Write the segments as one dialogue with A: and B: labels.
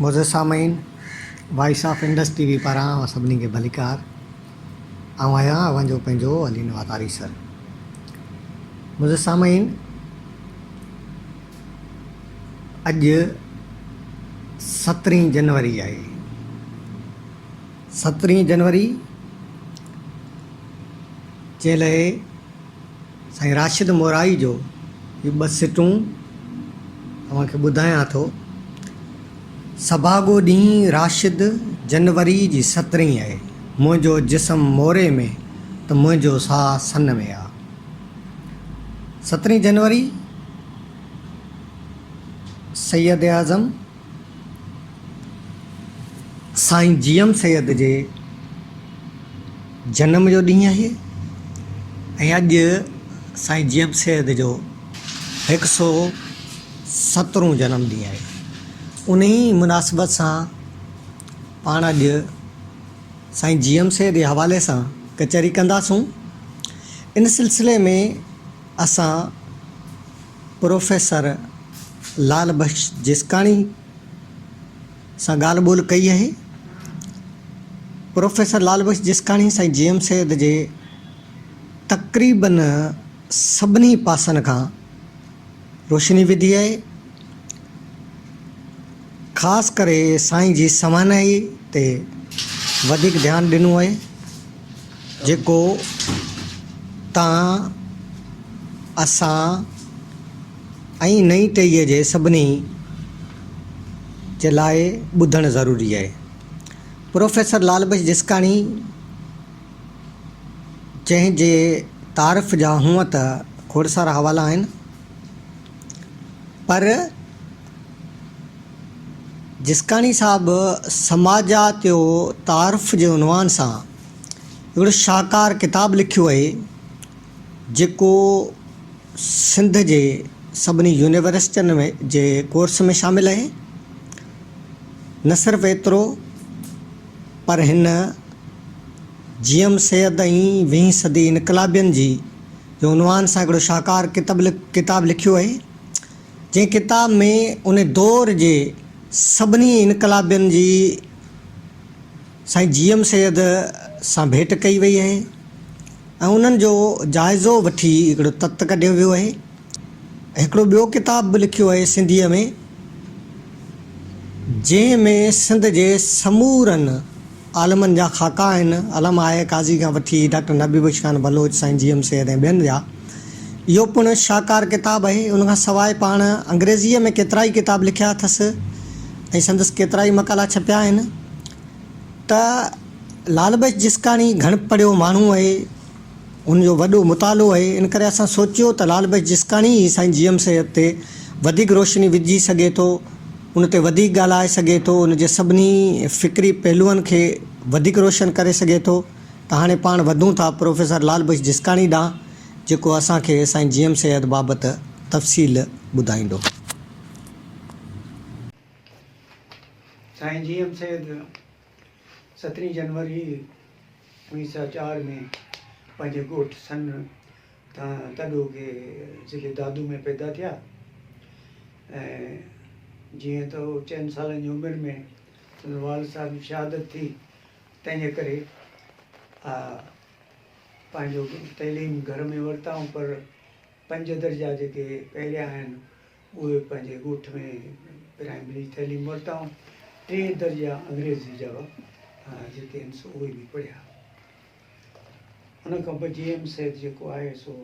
A: معزز سامعين voice of Indus T V پاران اوهان سڀني کي ڀليڪار. آئون آهيان اوهان جو پنهنجو علي نواز آريسر. معزز سامعين اڄ سترهين جنوري آهي. سترهين جنوري جنهن لئه سائين راشد مورائي جو هي ٻه سٽون اوهان کي ٻڌايان ٿو. سڀاڳو ڏينهن راشد جنوري جي سترهين آهي. منهنجو جسم موري ۾ ته منهنجو ساهه سن ۾ آ. سترهين جنوري سيد اعظم سائين جي ايم سيد جي جنم جو ڏينهن آهي ۽ اڄ سائين جي ايم سيد جو هڪ سو سترهون جنم ڏينهن آهي. انهي مناسبت سان پاڻ اڄ سائين جي ايم سيد جي حوالي سان ڪچهري ڪنداسون. ان سلسلي ۾ اسان پروفيسر لال بخش جسڪاڻي سان ڳالهه ٻولهه ڪئي آهي. پروفيسر لال بخش جسڪاڻي سائين جي ايم سيد جي تقريبن سڀني پاسن کان روشني وڌي آهي. خاص ڪري سائين جي سوانحي تي وڌيڪ ڌيان ڏنو آهي جيڪو تان اسان ۽ نئين ٽهيء جي سڀني جي لاء ٻڌڻ ضروري آهي. پروفيسر لال بخش جسڪاڻي جنهن جي تعارف جا هونء ته کوڙ سارا حوالا آهن پر جسڪاڻي صاحب سماجات جو تعارف جي عنوان سان هڪڙو شاهڪار ڪتاب لکيو آهي جيڪو سنڌ جي سڀني يونيورسٽين ۾ جي ڪورس ۾ شامل آهي. نه صرف ايترو پر هن جي ايم سيد ۽ ويهين صدي انقلابين جي جي عنوان سان هڪڙو شاهڪار ڪتاب لکيو آهي. جنهن ڪتاب ۾ ان دور جي سڀني انقلابين جي سائين جي ايم سيد سان ڀيٽ ڪئي وئي آهي ۽ انهن جو جائزو وٺي هڪڙو تت ڪڍيو ويو آهي. هڪڙو ٻيو ڪتاب به لکيو آهي سنڌيء ۾ جنهن ۾ سنڌ جي سمورن عالمن جا خاڪا آهن، علامه آء آء قاضي کان وٺي ڊاڪٽر نبي بخش خان بلوچ، سائين جي ايم سيد ۽ ٻين جا. اهو پڻ شاهڪار ڪتاب آهي. ان کان سواء پاڻ انگريزيء ۾ ڪيترائي ڪتاب لکيا اٿس ۽ سندس ڪيترائي مقالا ڇپيا آهن ته لال بخش جسڪاڻي گهڻ پڙهيو ماڻهو آهي، ان جو وڏو مطالعو آهي، ان ڪري اسان سوچيو ته لال بخش جسڪاڻي ئي سائين جي ايم سيد تي وڌيڪ روشني وجهي سگهي ٿو، ان تي وڌيڪ ڳالهائي سگهي ٿو، ان جي سڀني فڪري پهلوئن کي وڌيڪ روشن ڪري سگهي ٿو ته هاڻي پاڻ وڌون ٿا پروفيسر لال بخش جسڪاڻي ڏانهن جيڪو اسان کي سائين جي ايم سيد بابت تفصيل ٻڌائيندو.
B: سائين جي ايم سيد سترهين جنوري اوڻيهه سؤ چار ۾ پنهنجي ڳوٺ سن تڏوڪي ضلعي دادو ۾ پيدا ٿيا ۽ جيئن ته هو چئن سالن جي عمر ۾ سندن والد صاحب جي شهادت ٿي تنهن جي ڪري پنهنجو تعليم گهر ۾ ورتائون پر پنج درجا جيڪي پهريان آهن اهي پنهنجي ڳوٺ ۾ پرائمري تعليم ورتائون ٽي درجا انگريزي جا جيڪي آهن سو اهي به پڙهيا. ان کان پوء جي ايم سيد جيڪو آهي سو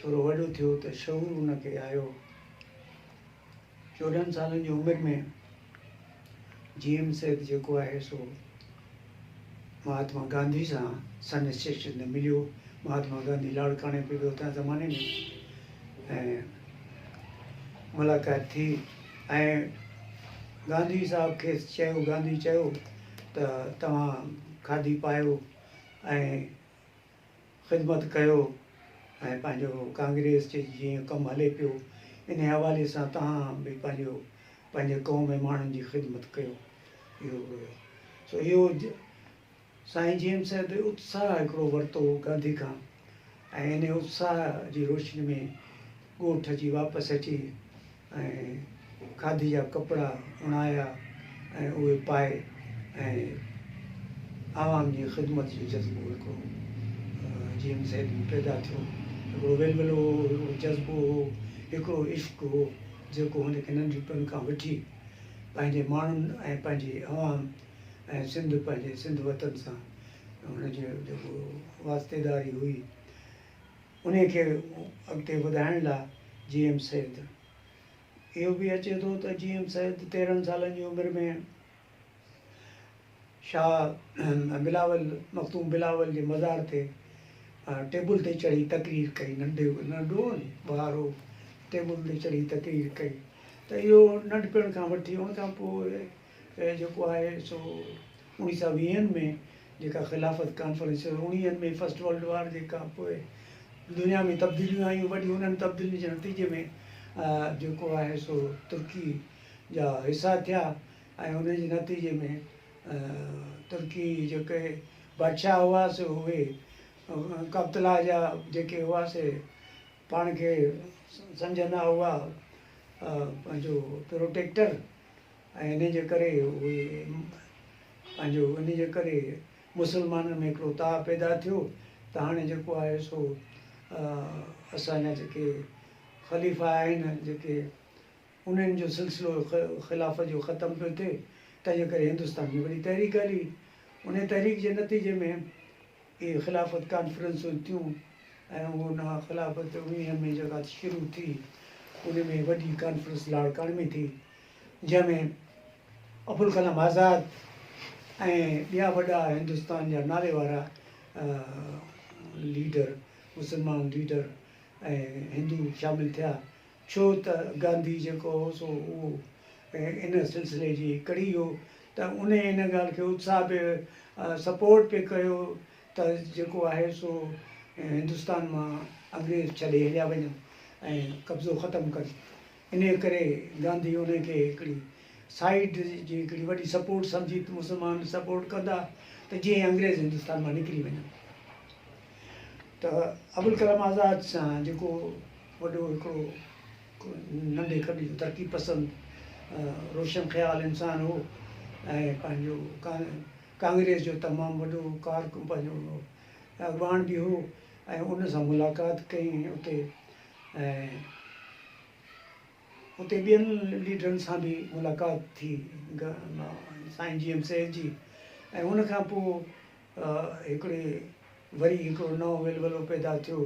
B: ٿورو وڏو ٿيو ته شعور ان کي آيو. 14 سالن جي عمر ۾ جي ايم سيد جيڪو آهي سو مهاتما گانڌي سان سن اسٽيشن تي مليو. مهاتما گانڌي لاڙڪاڻي پئي ويو تنهن زماني ۾ ۽ ملاقات ٿي ۽ گانڌي صاحب کيس چيو، گانڌي چيو ته توهان کاڌي پايو ۽ خدمت ڪيو ۽ پنهنجو ڪانگريس جي جيئن ڪم هلي پيو انهي حوالي سان توهان به پنهنجو پنهنجي قوم ۽ ماڻهن جي خدمت ڪيو اهو هيو سو اهو سائين جي ايم سيد اتساهه هڪڙو ورتو گانڌي کان ۽ انهي اتساهه جي روشني ۾ ڳوٺ اچي واپس اچي ۽ کاڌي جا ڪپڙا اڻايا ۽ اهي پائي ۽ عوام جي خدمت جو جذبو هڪڙو جي ايم سيد ۾ پيدا ٿيو. هڪڙو ولولو هو، هڪڙو جذبو هو، هڪڙو عشق هو، جيڪو هن کي ننڍپڻ کان وٺي پنهنجي ماڻهن ۽ پنهنجي عوام ۽ سنڌ پنهنجي سنڌ وطن سان هن جي جيڪو واسطيداري هئي، انهي کي اڳتي وڌائڻ لاء جي ايم سيد اهو به اچي ٿو ته جي ايم سيد 13 سالن جي عمر ۾ شاهه بلاول مخدوم بلاول جي مزار تي ٽيبل تي چڙهي تقرير ڪئي ننڍي ننڍو هو ٻار هو ٽيبل تي چڙهي تقرير ڪئي ته اهو ننڍپڻ کان وٺي ان کان پوء جيڪو آهي سو اوڻيهه سؤ ويهن ۾ جيڪا خلافت ڪانفرنس ٿي اوڻيهن ۾ فرسٽ ورلڊ وار جي کان پوء دنيا ۾ تبديليون آيون وڏيون انهن تبديلين جي نتيجي ۾ جيڪو آهي سو ترڪي جا حصا ٿيا ۽ ان جي نتيجي ۾ ترڪي جيڪي بادشاهه هئا سي اهي قبطلا جا جيڪي هئا سي پاڻ کي سمجهندا هئا پنهنجو پروٽيڪٽر ۽ انهي جي ڪري اهي پنهنجو انهي جي ڪري مسلمانن ۾ هڪڙو تاء پيدا ٿيو ته هاڻي جيڪو آهي سو اسان جا جيڪي خليفا آهن جيڪي انهن جو سلسلو خلافت جو ختم پيو ٿئي تنهن جي ڪري هندستان ۾ وڏي تحريڪ هلي انهي تحريڪ جي نتيجي ۾ اهي خلافت ڪانفرنسون ٿيون ۽ ان خلافت 19 ۾ جيڪا شروع ٿي ان ۾ وڏي ڪانفرنس لاڙڪاڻي ۾ ٿي جنهن ۾ ابوالڪلام آزاد ۽ ٻيا وڏا هندستان جا نالي وارا ليڊر مسلمان ليڊر ۽ هندو شامل ٿيا ڇو ته گانڌي جيڪو هو سو اهو ان سلسلي جي ڪڙي هو ته ان ان ڳالهه کي اتساهه به سپورٽ پئي ڪيو ته جيڪو آهي سو هندستان مان انگريز ڇڏي هليا وڃن ۽ قبضو ختم ڪن. انهيء ڪري گانڌي ان کي هڪڙي سائيڊ جي هڪڙي وڏي سپورٽ سمجهي ته مسلمان سپورٽ ڪندا ته جيئن انگريز هندستان مان نڪري وڃن ته ابوالڪلام آزاد سان جيڪو وڏو هڪڙو ننڍي کنڊ جو ترقي پسند روشن خيال انسان هو ۽ پنهنجو ڪانگريس جو تمام وڏو ڪارڪن پنهنجو اڳواڻ به هو ۽ ان سان ملاقات ڪئي اتي ۽ اتي ٻين ليڊرن سان به ملاقات ٿي سائين جي ايم سيد جي ۽ ان کان پوء هڪڙي وري هڪڙو نئون ولولو پيدا ٿيو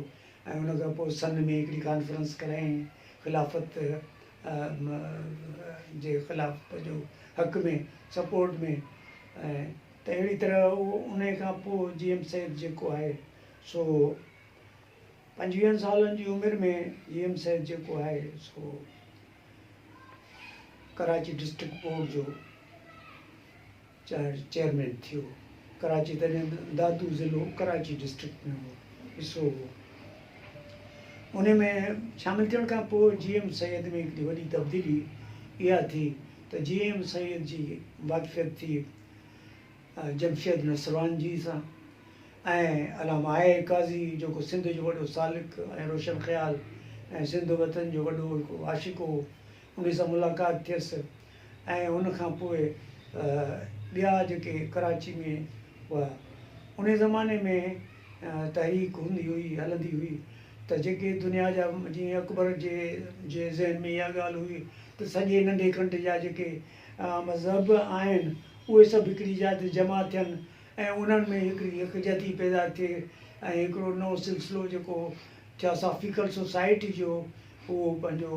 B: ۽ ان کان پوء سن ۾ هڪڙي ڪانفرنس ڪرايائين خلافت جي خلاف پنهنجو حق ۾ سپورٽ ۾ ۽ ته اهڙي طرح ان کان پوء جي ايم سيد جيڪو آهي سو پنجويهن سالن جي عمر ۾ جي ايم سيد جيڪو آهي سو ڪراچي ڊسٽرڪٽ بورڊ جو چيئرمين ٿيو. ڪراچي تڏهن دادو ضلعو ڪراچي ڊسٽرڪٽ ۾ هو، حصو هو. ان ۾ شامل ٿيڻ کان پوء جي ايم سيد ۾ هڪڙي وڏي تبديلي اها ٿي ته جي ايم سيد جي واقفيت ٿي جمشيد نصروانجي سان ۽ علامه آء آء قاضي جيڪو سنڌ جو وڏو سالڪ ۽ روشن خيال ۽ سنڌ وطن جو وڏو هڪڙو عاشق هو ان سان ملاقات ٿيس ۽ ان کان پوء ٻيا جيڪي ڪراچي ۾ هئا ان زماني ۾ تحريڪ هوندي هئي هلندي هئي ته جيڪي دنيا جا جيئن اڪبر جي جي ذهن ۾ اها ڳالهه هئي ته سڄي ننڍي کنڊ جا جيڪي مذهب آهن اهي سڀ هڪڙي جاء تي جمع ٿين ۽ انهن ۾ هڪڙي يڪجهتي پيدا ٿئي ۽ هڪڙو نئون سلسلو جيڪو ٿياسافيڪل سوسائٽي جو اهو پنهنجو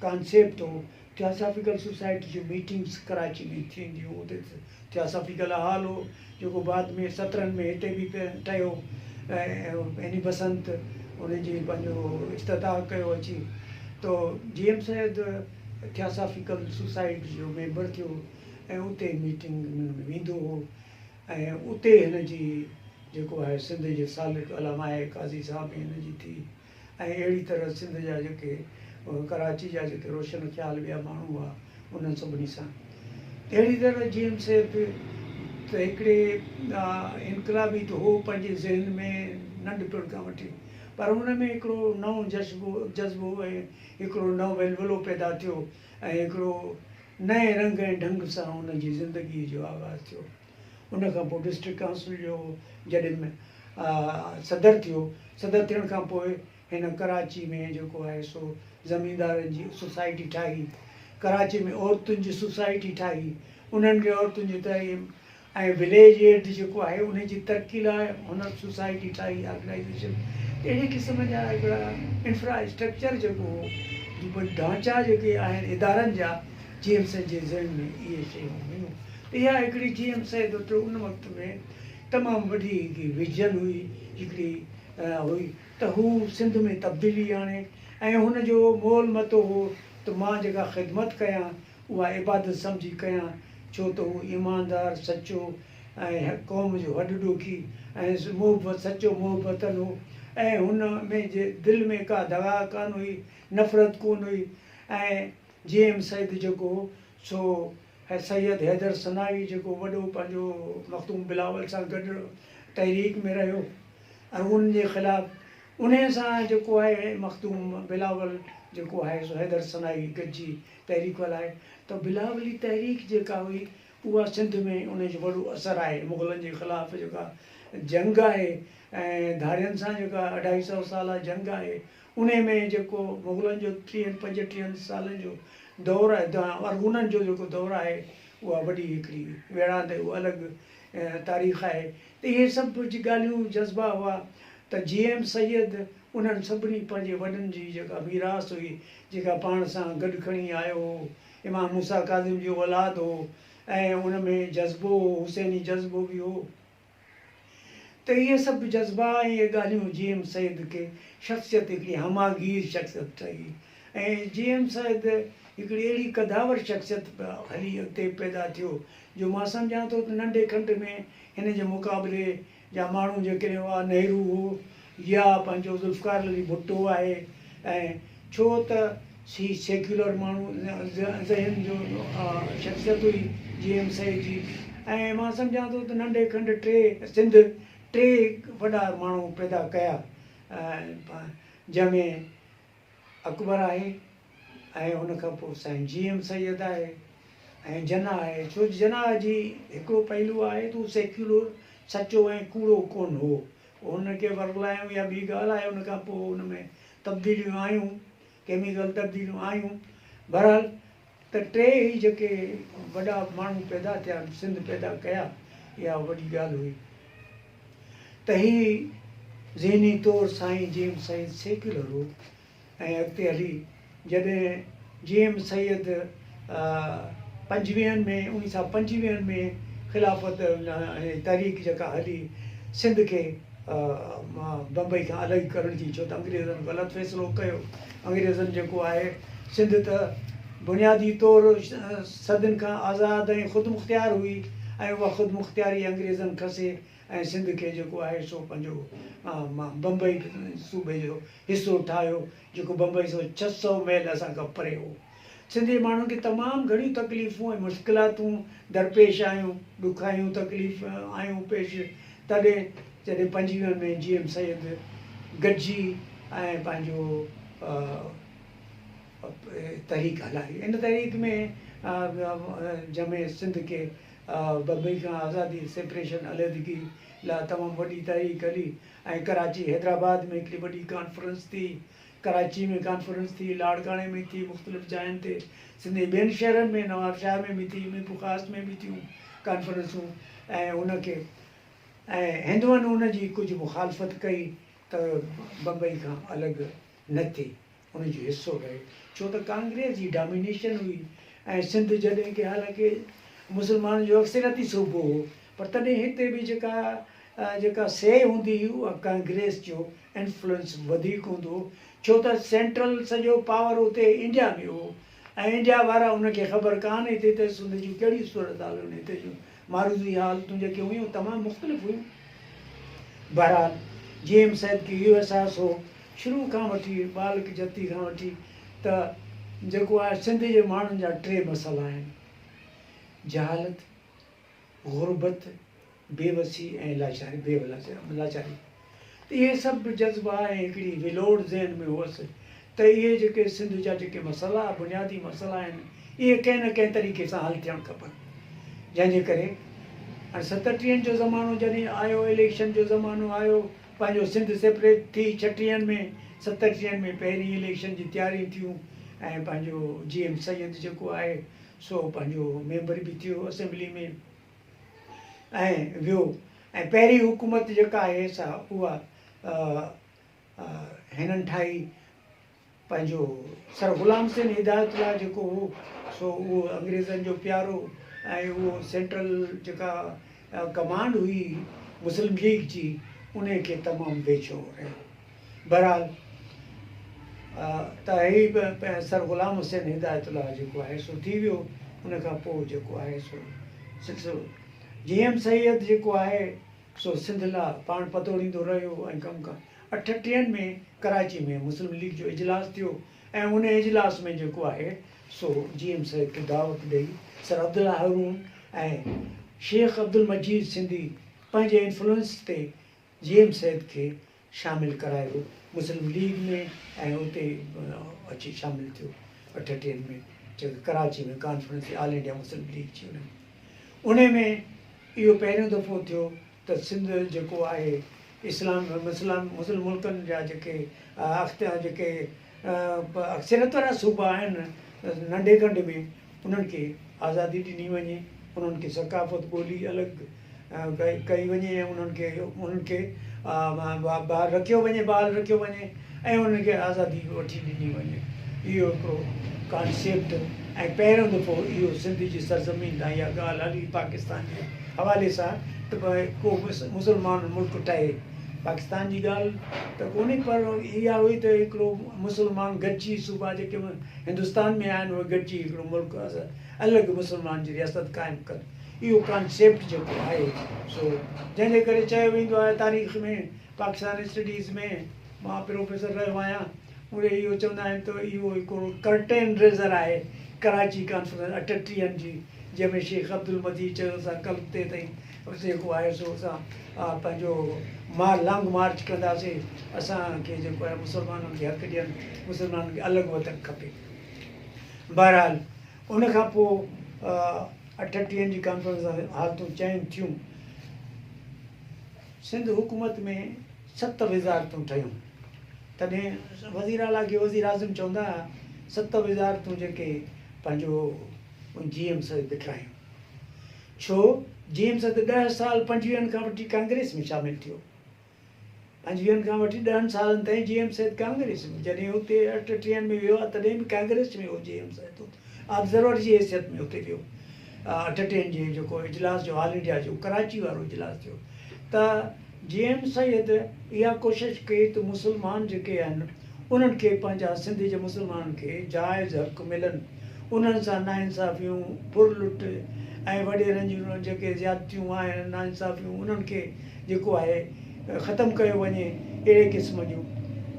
B: ڪانسيپٽ هو. ٿياسافيڪل سوسائٽي جون ميٽنگس ڪراچي ۾ ٿينديون اتي ٿياسافيڪل هال هو جيڪو بعد ۾ سترهن ۾ هتي به ٺهيو ۽ ايني بسنت ان جي پنهنجو افتتاح ڪيو اچي تو جي ايم سيد ٿياسافيڪل سوسائٽي جو ميمبر ٿيو ۽ اتي ميٽنگ ۾ ويندو هو ۽ اتي هن جي جيڪو آهي سنڌ جي سالڪ علامه آء قاضي صاحب به هن جي ٿي ۽ اهڙي طرح سنڌ جا جيڪي ڪراچي جا جيڪي روشن خيال ٻيا ماڻهو هئا انهن سڀني سان اهڙي طرح جي ايم سيد به ته هڪڙي انقلابي ته هو پنهنجي ذهن ۾ ننڍپڻ کان وٺي پر ان ۾ هڪڙو نئون جذبو جذبو ۽ هڪڙو نئون ولولو پيدا ٿيو ۽ هڪڙو نئين رنگ ۽ ڍنگ سان ان جي زندگيء جو آغاز ٿيو. ان کان پوء ڊسٽرڪٽ ڪائونسل جو جڏهن صدر ٿيو، صدر ٿيڻ کان پوء هن ڪراچي ۾ جيڪو آهي سو زميندارن جي سوسائٽي ٺاهي، ڪراچي ۾ عورتن جي سوسائٽي ٺاهي، انهن کي عورتن جي تعليم ۽ وليج ايڊ جيڪو آهي ان جي ترقي لاء هن سوسائٽي ٺاهي، آرگنائيزيشن اهڙي قسم جا هڪڙا انفرا اسٽرڪچر جيڪو هو ڍانچا جيڪي آهن ادارن جا جي ايم سيد جي ذهن ۾ اهي شيون هيون ته اها هڪڙي جي ايم سيد وٽ ان وقت ۾ تمام وڏي هڪڙي ويزن هئي هڪڙي هئي ته هو سنڌ ۾ تبديلي آڻي ۽ هن جو مول متو هو ته مان جيڪا خدمت ڪيان اها عبادت سمجهي ڪيان، ڇو ته هو ايماندار، سچو ۽ قوم جو هڏ ڏوکي ۽ محب سچو محب وطن هو ۽ هن ۾ جي دل ۾ ڪا دغا ڪانه هئي، نفرت ڪونه هئي ۽ جي ايم سيد جيڪو هو سو سيد حيدر سنائي جيڪو وڏو پنهنجو مخدوم بلاول سان گڏ تحريڪ ۾ رهيو ارغونن جي خلاف انهيء سان جيڪو آهي مخدوم بلاول جيڪو آهي سو حيدر سنائي گڏجي تحريڪ هلائي ته بلاولي تحريڪ جيڪا هئي اها سنڌ ۾ ان جو وڏو اثر آهي مغلن جي خلاف جيڪا جنگ آهي ۽ ڌارين سان جيڪا اڍائي سئو سالا جنگ آهي انهي ۾ جيڪو مغلن جو ٽيهن پنجٽيهن سالن جو دور آهي ارغونن جو جيڪو دور آهي اها وڏي هڪڙي ويڙهاند اها الڳ تاريخ آهي ته اهي سڀ ڳالهيون جذبا هئا ته جي ايم سيد انهن سڀني پنهنجي وڏن جي جيڪا ميراث هئي، جيڪا پاڻ سان گڏ کڻي آيو هو، امام موسيٰ ڪاظم جو اولاد هو ۽ ان ۾ جذبو هو، حسيني جذبو به هو ته اهي سڀ جذبا ۽ اهي ڳالهيون جي ايم سيد کي شخصيت هڪڙي همه گير شخصيت ٺهي ۽ جي ايم سيد هڪڙي اهڙي قداور شخصيت هلي اڳتي پيدا ٿيو جو مان سمجهان ٿو ته ننڍي کنڊ ۾ هن جي مقابلي جا ماڻهو جيڪڏهن اها نهرو هو يا پنهنجو ذوالفقار علي ڀٽو آهي ۽ ڇو ته هي سيڪيولر ماڻهو ذهن جو شخصيت هئي جي ايم سيد جي ۽ مان سمجهان ٿو ته ننڍي کنڊ ٽي سنڌ ٽي وڏا ماڻهو پيدا ڪيا جنهن ۾ اڪبر آهي ۽ ان کان پوء سائين جي ايم سيد آهي ۽ جناح آهي ڇو جو جناح جي هڪڙو پهلو آهي ته هو سيڪيولر سچو ۽ ڪوڙو ڪونه هو هن کي ورغلايائون يا ٻي ڳالهه آهي ان کان پوء ان ۾ تبديليون آيون ڪيميڪل تبديليون آيون بهرحال ته ٽي هي جيڪي وڏا ماڻهو پيدا ٿيا سنڌ پيدا ڪيا اها وڏي ڳالهه هئي ته هي ذهني طور سائين جي ايم سيد سيڪيولر هو ۽ اڳتي هلي جڏهن جي ايم سيد پنجويهن ۾ اوڻيهه سؤ پنجويهن ۾ خلافت تحريڪ جيڪا هلي سنڌ کي بمبئي کان الڳ ڪرڻ جي ڇو ته انگريزن غلط فيصلو ڪيو انگريزن جيڪو آهي سنڌ ته بنيادي طور صدين کان آزاد ۽ خودمختيار هئي ۽ اها خودمختياري انگريزن کسي ۽ سنڌ کي جيڪو آهي سو پنهنجو بمبئي صوبي جو حصو ٺاهيو جيڪو بمبئي سو 600 ميل اسان کان پري هو. سنڌ جي ماڻهن کي تمام گهڻيون تڪليفون ۽ مشڪلاتون درپيش آيون، ڏکايون تڪليف آيون پيش تڏهن جڏهن پنجويهن ۾ جي ايم سيد گڏجي ۽ پنهنجو تحريڪ هلائي. ان تحريڪ ۾ جنهن ۾ سنڌ کي بمبئي کان آزادي، سيپريشن، عليحدگي، لاء تمام وڏي تحريڪ هلي ۽ ڪراچي، حيدرآباد ۾ هڪڙي وڏي ڪانفرنس ٿي، ڪراچي ۾ ڪانفرنس ٿي، لاڙڪاڻي ۾ ٿي، مختلف جاين تي سنڌ جي ٻين شهرن ۾ نوابشاهه ۾ به ٿي، ميرپورخاص ۾ به ٿيون ڪانفرنسون ۽ ان کي ۽ هندوئن ان جي ڪجهه مخالفت ڪئي ته بمبئي کان الڳ نه ٿي. ان جو حصو رهي ڇو ته ڪانگريس جي ڊامينيشن هئي ۽ سنڌ جڏهن ڪي حالانڪه مسلمانن جو اڪثريتي صوبو هو پر تڏهن هتي به جيڪا جيڪا سي هوندي هئي اها ڪانگريس جو انفلوئنس وڌيڪ هوندو هو ڇو ته سينٽرل سڄو پاور اتي انڊيا ۾ هو ۽ انڊيا وارا ان کي خبر ڪانه هئي ته سنڌ جون ڪهڙيون صورتحالون هتي جون معروضي حالتون جيڪي هيون تمام مختلف هيون بهرحال جي ايم سيد کي اهو احساس هو شروع کان وٺي ٻالڪ جتي کان وٺي ته جيڪو آهي سنڌ جي ماڻهن جا ٽي مسئلا آهن جهالت، غربت، بي وسي ۽ لاچاري بي لاچاري ته اهي سڀ جذبا ۽ هڪڙي ولوڙ ذهن ۾ هئس ته اهي جيڪي سنڌ جا جيڪي مسئلا بنيادي مسئلا آهن اهي ڪنهن نه ڪنهن طريقي سان حل ٿيڻ کپن. جنهن جي ڪري هاڻي ستٽيهن جو زمانو جڏهن آيو، اليڪشن جو زمانو آيو، پنهنجو سنڌ سيپريٽ ٿي ڇٽيهن ۾، ستٽيهن ۾ پهرين اليڪشن جي تياريون ٿيون ۽ پنهنجو جي ايم سيد جيڪو آهي سو پنهنجو ميمبر به ٿيو اسيمبلي ۾ ۽ ويو ۽ پهرين حڪومت جيڪا آهي سا اها هنن ٺاهي. پنهنجو سر غلام حسين هدايت الله جيڪو هو سو اهو انگريزن جو پيارو ۽ اهو سينٽرل جيڪا ڪمانڊ هئي مسلم ليگ جي انهي کي تمام ويجهو رهيو. بهرحال ته هي به سر غلام حسين هدايت الله جيڪو آهي سو ٿي ويو ان کان پوء جيڪو آهي سو سلسلو جي ايم سيد جيڪو آهي سو سنڌ لا پاڻ پتوڙيندو رهيو ۽ ڪم ڪا اٺٽيهن ۾ ڪراچي ۾ مسلم ليگ جو اجلاس ٿيو ۽ ان اجلاس ۾ جيڪو آهي سو جي ايم سيد کي دعوت ڏئي سر عبدالله هارون ۽ شيخ عبدالمجيد سنڌي پنهنجي انفلوئنس تي جي ايم سيد کي شامل ڪرايو مسلم ليگ ۾ ۽ اتي اچي شامل ٿيو اٺٽيهن ۾ جيڪا ڪراچي ۾ ڪانفرنس ٿي آل انڊيا مسلم ليگ جي ان ۾ انهي ۾ اهو پهريون دفعو ٿيو ته سنڌ جيڪو آهي اسلام مسلم مسلم ملڪن جا جيڪي اختيار جيڪي اڪثريت وارا صوبا آهن ننڍي کنڊ ۾ انهن کي آزادي ڏني وڃي، انهن کي ثقافت ٻولي الڳ ڪئي وڃي ۽ انهن کي انهن کي ٻاهر رکيو وڃي بحال رکيو وڃي ۽ انهن کي آزادي وٺي ڏني وڃي. اهو هڪڙو ڪانسيپٽ ۽ پهريون دفعو اهو سنڌ جي سرزمين تان اها ڳالهه هلي پاڪستان جي حوالي سان ته ڪو مسلمان ملڪ ٺهي. پاڪستان جي ڳالهه ته ڪونهي پر اها هئي ته هڪڙو مسلمان گڏجي صوبا جيڪي هندستان ۾ آهن اهي گڏجي هڪڙو ملڪ الڳ مسلمان جي رياست قائم ڪن اهو ڪانسيپٽ جيڪو آهي سو جنهن جي ڪري چيو ويندو آهي تاريخ ۾ پاڪستان اسٽڊيز ۾ مان پروفيسر رهيو آهيان اهي اهو چوندا آهن ته اهو هڪڙو ڪرٽين ريزر آهي ڪراچي ڪانفرنس اٺٽيهن جي جنهن ۾ شيخ عبدالمجيد چيو اسان ڪلڪتي تائين جيڪو آهي سو اسان پنهنجو لانگ مارچ ڪنداسين، اسان کي جيڪو آهي مسلمانن کي حق ڏين، مسلمانن کي الڳ وطن کپي. بهرحال ان کان پوء اٺٽيهن جي ڪانفرنس سان حالتون چينج ٿيون. سنڌ حڪومت ۾ ست وزارتون ٺهيون. تڏهن وزير اعليٰ کي وزير اعظم چوندا هئا. ست وزارتون جيڪي پنهنجو جي ايم سيد ٺاهيون. ڇو جيمس ته ڏهه سال پنجويهن کان وٺي ڪانگريس ۾ شامل ٿيو. پنجويهن کان وٺي ڏهن سالن تائين جي ايم سيد ڪانگريس ۾ جڏهن اتي اٺٽيهن ۾ ويو تڏهن به ڪانگريس ۾ هو جي ايم سيد آبزرور جي حيثيت ۾ اتي ويو. اٺٽيهن جي جيڪو اجلاس جو آل انڊيا جو ڪراچي وارو اجلاس ٿيو ته جي ايم سيد اها ڪوشش ڪئي ته مسلمان جيڪي آهن انهن کي پنهنجا سنڌ جي مسلمانن کي جائز حق ملن انهن سان ناانصافيون، ڦر لٽ ۽ وڏيرن جون جيڪي زيادتيون آهن، ناانصافيون انهن کي جيڪو آهي ختم ڪيو وڃي اهڙي قسم جون.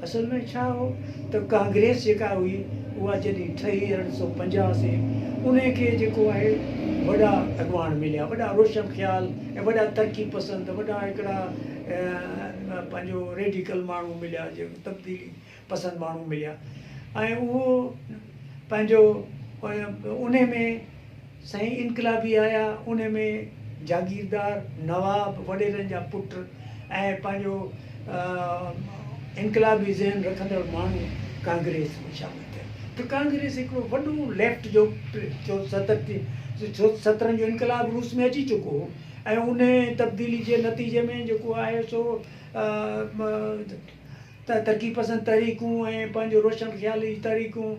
B: اصل ۾ ڇا هو ته ڪانگريس جيڪا هئي اها جڏهن ٺهي 1885 انهي کي جيڪو آهي وڏا اڳواڻ مليا، وڏا روشن خيال ۽ وڏا ترقي پسند، وڏا هڪڙا پنهنجو ريڊيڪل ماڻهو مليا جيڪي تبديلي پسند ماڻهو مليا ۽ اهو پنهنجو انهي ۾ سائين انقلابي آيا انهي ۾ جاگيردار نواب وڏيرن جا پٽ ۽ پنهنجو انقلابي ذهن رکندڙ ماڻهو ڪانگريس ۾ شامل ٿيا ته ڪانگريس هڪڙو وڏو ليفٽ جو ڇو سترن جو انقلاب روس ۾ اچي چڪو هو ۽ انهي تبديلي جي نتيجي ۾ جيڪو آهي سو ته ترقي پسند تحريڪون ۽ پنهنجو روشن خيالي جون تحريڪون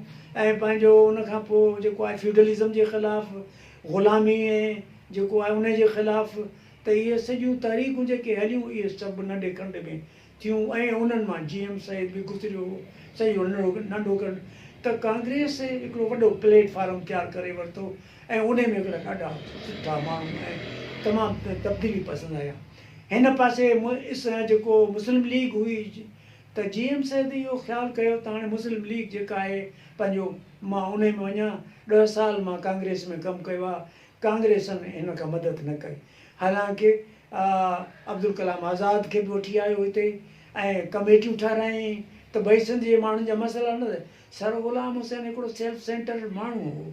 B: ۽ پنهنجو ان کان پوء جيڪو آهي فيوڊلزم جي خلاف غلامي ۽ جيڪو آهي ان جي خلاف ته اهي سڄيون تحريڪون جيڪي هليون اهي سڀ ننڍي کنڊ ۾ ٿيون ۽ انهن مان جي ايم سيد به گذريو هو سڄو ننڍو کنڊ ته ڪانگريس هڪڙو وڏو پليٽ فارم تيار ڪري ورتو ۽ انهي ۾ هڪڙا ڏاڍا سٺا ماڻهو ۽ تمام تبديلي پسند آيا. هن پاسي جيڪو مسلم ليگ هئي ته جي ايم سيد اهو خيال ڪيو ته هاڻي مسلم ليگ جيڪا آهي پنهنجو مان انهي ۾ وڃان، ڏهه سال مان ڪانگريس ۾ ڪم ڪيو آهي، ڪانگريسن هن کان مدد نه ڪئي. حالانڪه عبدالڪلام آزاد کي به وٺي آيو هتي ۽ ڪميٽيون ٺهرايائين ته ڀئي سنڌ جي ماڻهن جا مسئلا نه سر غلام حسين هڪڙو سيلف سينٽرڊ ماڻهو هو.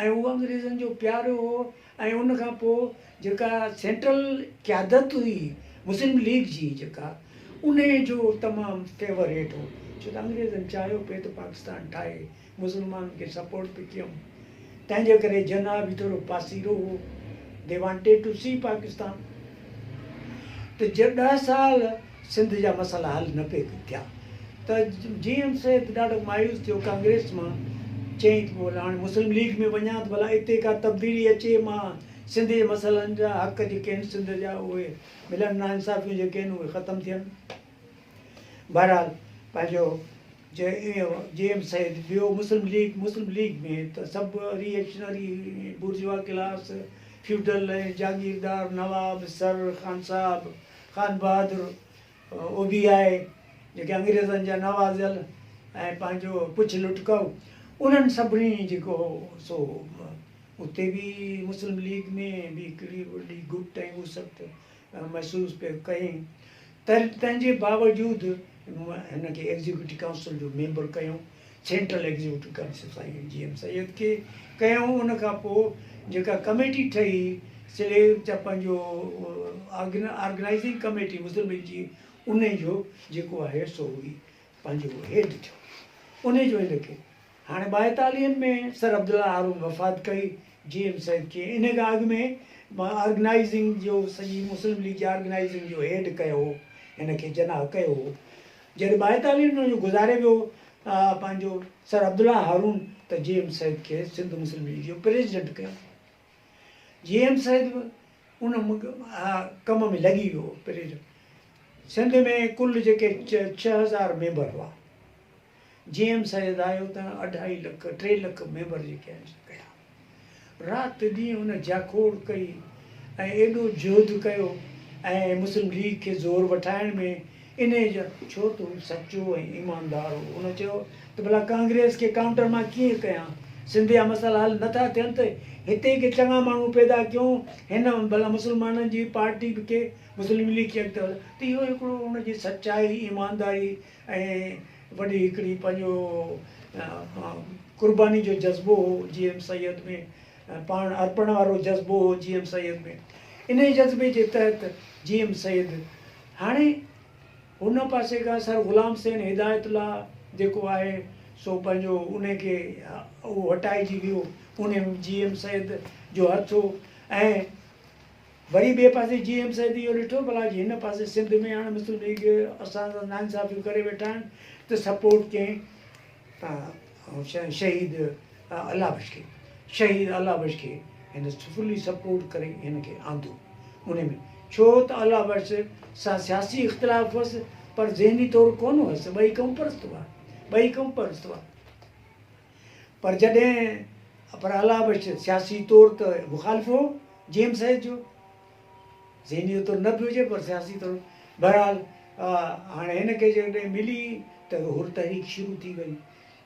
B: ۽ اهو انگريزن جو پيارو هو ۽ ان کان پوء جيڪا سينٽرل قيادت هئي مسلم ليگ جي جيڪا انهي جو تمام فيور هيٺ هو ڇو ته انگريزن چاهيو پئي ته پاڪستان ٺاهي مسلمانن کي سپورٽ پئي ڪيم تنهن جي ڪري جناح به ٿورو پاسيرو هو the wanted to see Pakistan ته 10 سال سنڌ جا مسئلا حل نه پئي ٿيا ته جي ايم سيد ڏاڍو مايوس ٿيو ڪانگريس مان چيائين ته پوء هاڻي مسلم ليگ ۾ وڃان ته ڀلا اتي ڪا تبديلي اچي مان سنڌ جي مسئلن جا حق جيڪي آهن سنڌ جا اهي ملن ناانصافيون جيڪي آهن اهي ختم ٿين. بهرحال پنهنجو جي ايم سيد ٻيو مسلم ليگ مسلم ليگ ۾ ته سڀ ري ايڪشنري بورجوا ڪلاس فيوڊل ۽ جاگيردار نواب سر خان صاحب خان بهادر او بي آء جيڪي انگريزن جا نوازيل ۽ پنهنجو پڇ لٽڪائو انهن سڀني جيڪو سو اتي به مسلم ليگ ۾ به هڪڙي وڏي گٽ ۽ وسعت محسوس پئي ڪيائين تنهن جي باوجود هن کي ايگزيڪيوٽو ڪائونسل جو ميمبر ڪيائون سينٽرل ايگزيڪيوٽو ڪائونسل سائين جي ايم سيد کي ڪيائون ان کان پوء جيڪا ڪميٽي ٺهي سلي پنهنجو آرگنائزنگ ڪميٽي مسلم ليگ جي ان جو جيڪو آهي سو هي پنهنجو هيڊ ٿيو ان جو هن کي هاڻي ٻائيتاليهن ۾ سر عبدالله هارون وفات ڪئي، جي ايم سيد کي ان کان اڳ ۾ آرگنائيزنگ جو سڄي مسلم ليگ جي آرگنائيزنگ جو هيڊ ڪيو هو، هن کي جناح ڪيو هو. جڏهن ٻائيتاليهن ۾ جو گذاري ويو پنهنجو سر عبدالله هارون ته جي ايم سيد کي سنڌ مسلم ليگ جو پريزيڊنٽ ڪيو. جي ايم سيد به ان ڪم ۾ لڳي ويو. پريزيڊنٽ سنڌ ۾ ڪل جيڪي 6000 ميمبر هئا. جي ايم سيد آيو ته اڍائي لک 3 لک ميمبر جيڪي آهن سي ڪيا. رات ڏينهن هن جاکوڙ ڪئي ۽ ايڏو جهد ڪيو ۽ مسلم ليگ کي زور وٺائڻ ۾ انهي جا ڇو ته هو سچو ۽ ايماندار هو. هن چيو ته ڀلا ڪانگريس کي ڪائونٽر مان ڪيئن ڪيان؟ سنڌ جا مسئلا حل نه ٿا ٿين ته هتي ڪي چڱا ماڻهو پيدا ڪيون هن ڀلا مسلمانن جي پارٽي کي مسلم ليگ کي اڳتي وڌايو ته اهو هڪڙو هن جي سچائي ايمانداري ۽ وڏي هڪڙي پنهنجو قرباني جو جذبو هو جي ايم سيد ۾ پاڻ ارپڻ وارو جذبو هو جي ايم سيد ۾ انهي جذبي جي تحت جي ايم سيد هاڻي هن پاسي کان سر غلام حسين هدايت الله جيڪو آهي سو پنهنجو انهي کي اهو هٽائجي ويو انهي جي ايم سيد جو هٿ هو ۽ وري ٻئي پاسي جي ايم سيد اهو ڏٺو ڀلا جي هن پاسي سنڌ ۾ هاڻي مسلم ليگ اسان سان ناانصافيون ڪري ويٺا آهن ته سپورٽ ڪئين ته شهيد الله بخش کي شهيد الله بخش کي هن فلي سپورٽ ڪري هن کي آندو ان ۾ ڇو ته الله بخش سان سياسي اختلاف هئس پر ذهني طور ڪونه هئس ٻئي قومپرست هئا ٻئي قومپرست هئا پر جڏهن پر الله بخش سياسي طور ته مخالف هو جي ايم سيد جو ذهني طور نه به هجي پر سياسي طور بهرحال هاڻي هن کي جيڪڏهن ملي ته حر تحريڪ شروع ٿي وئي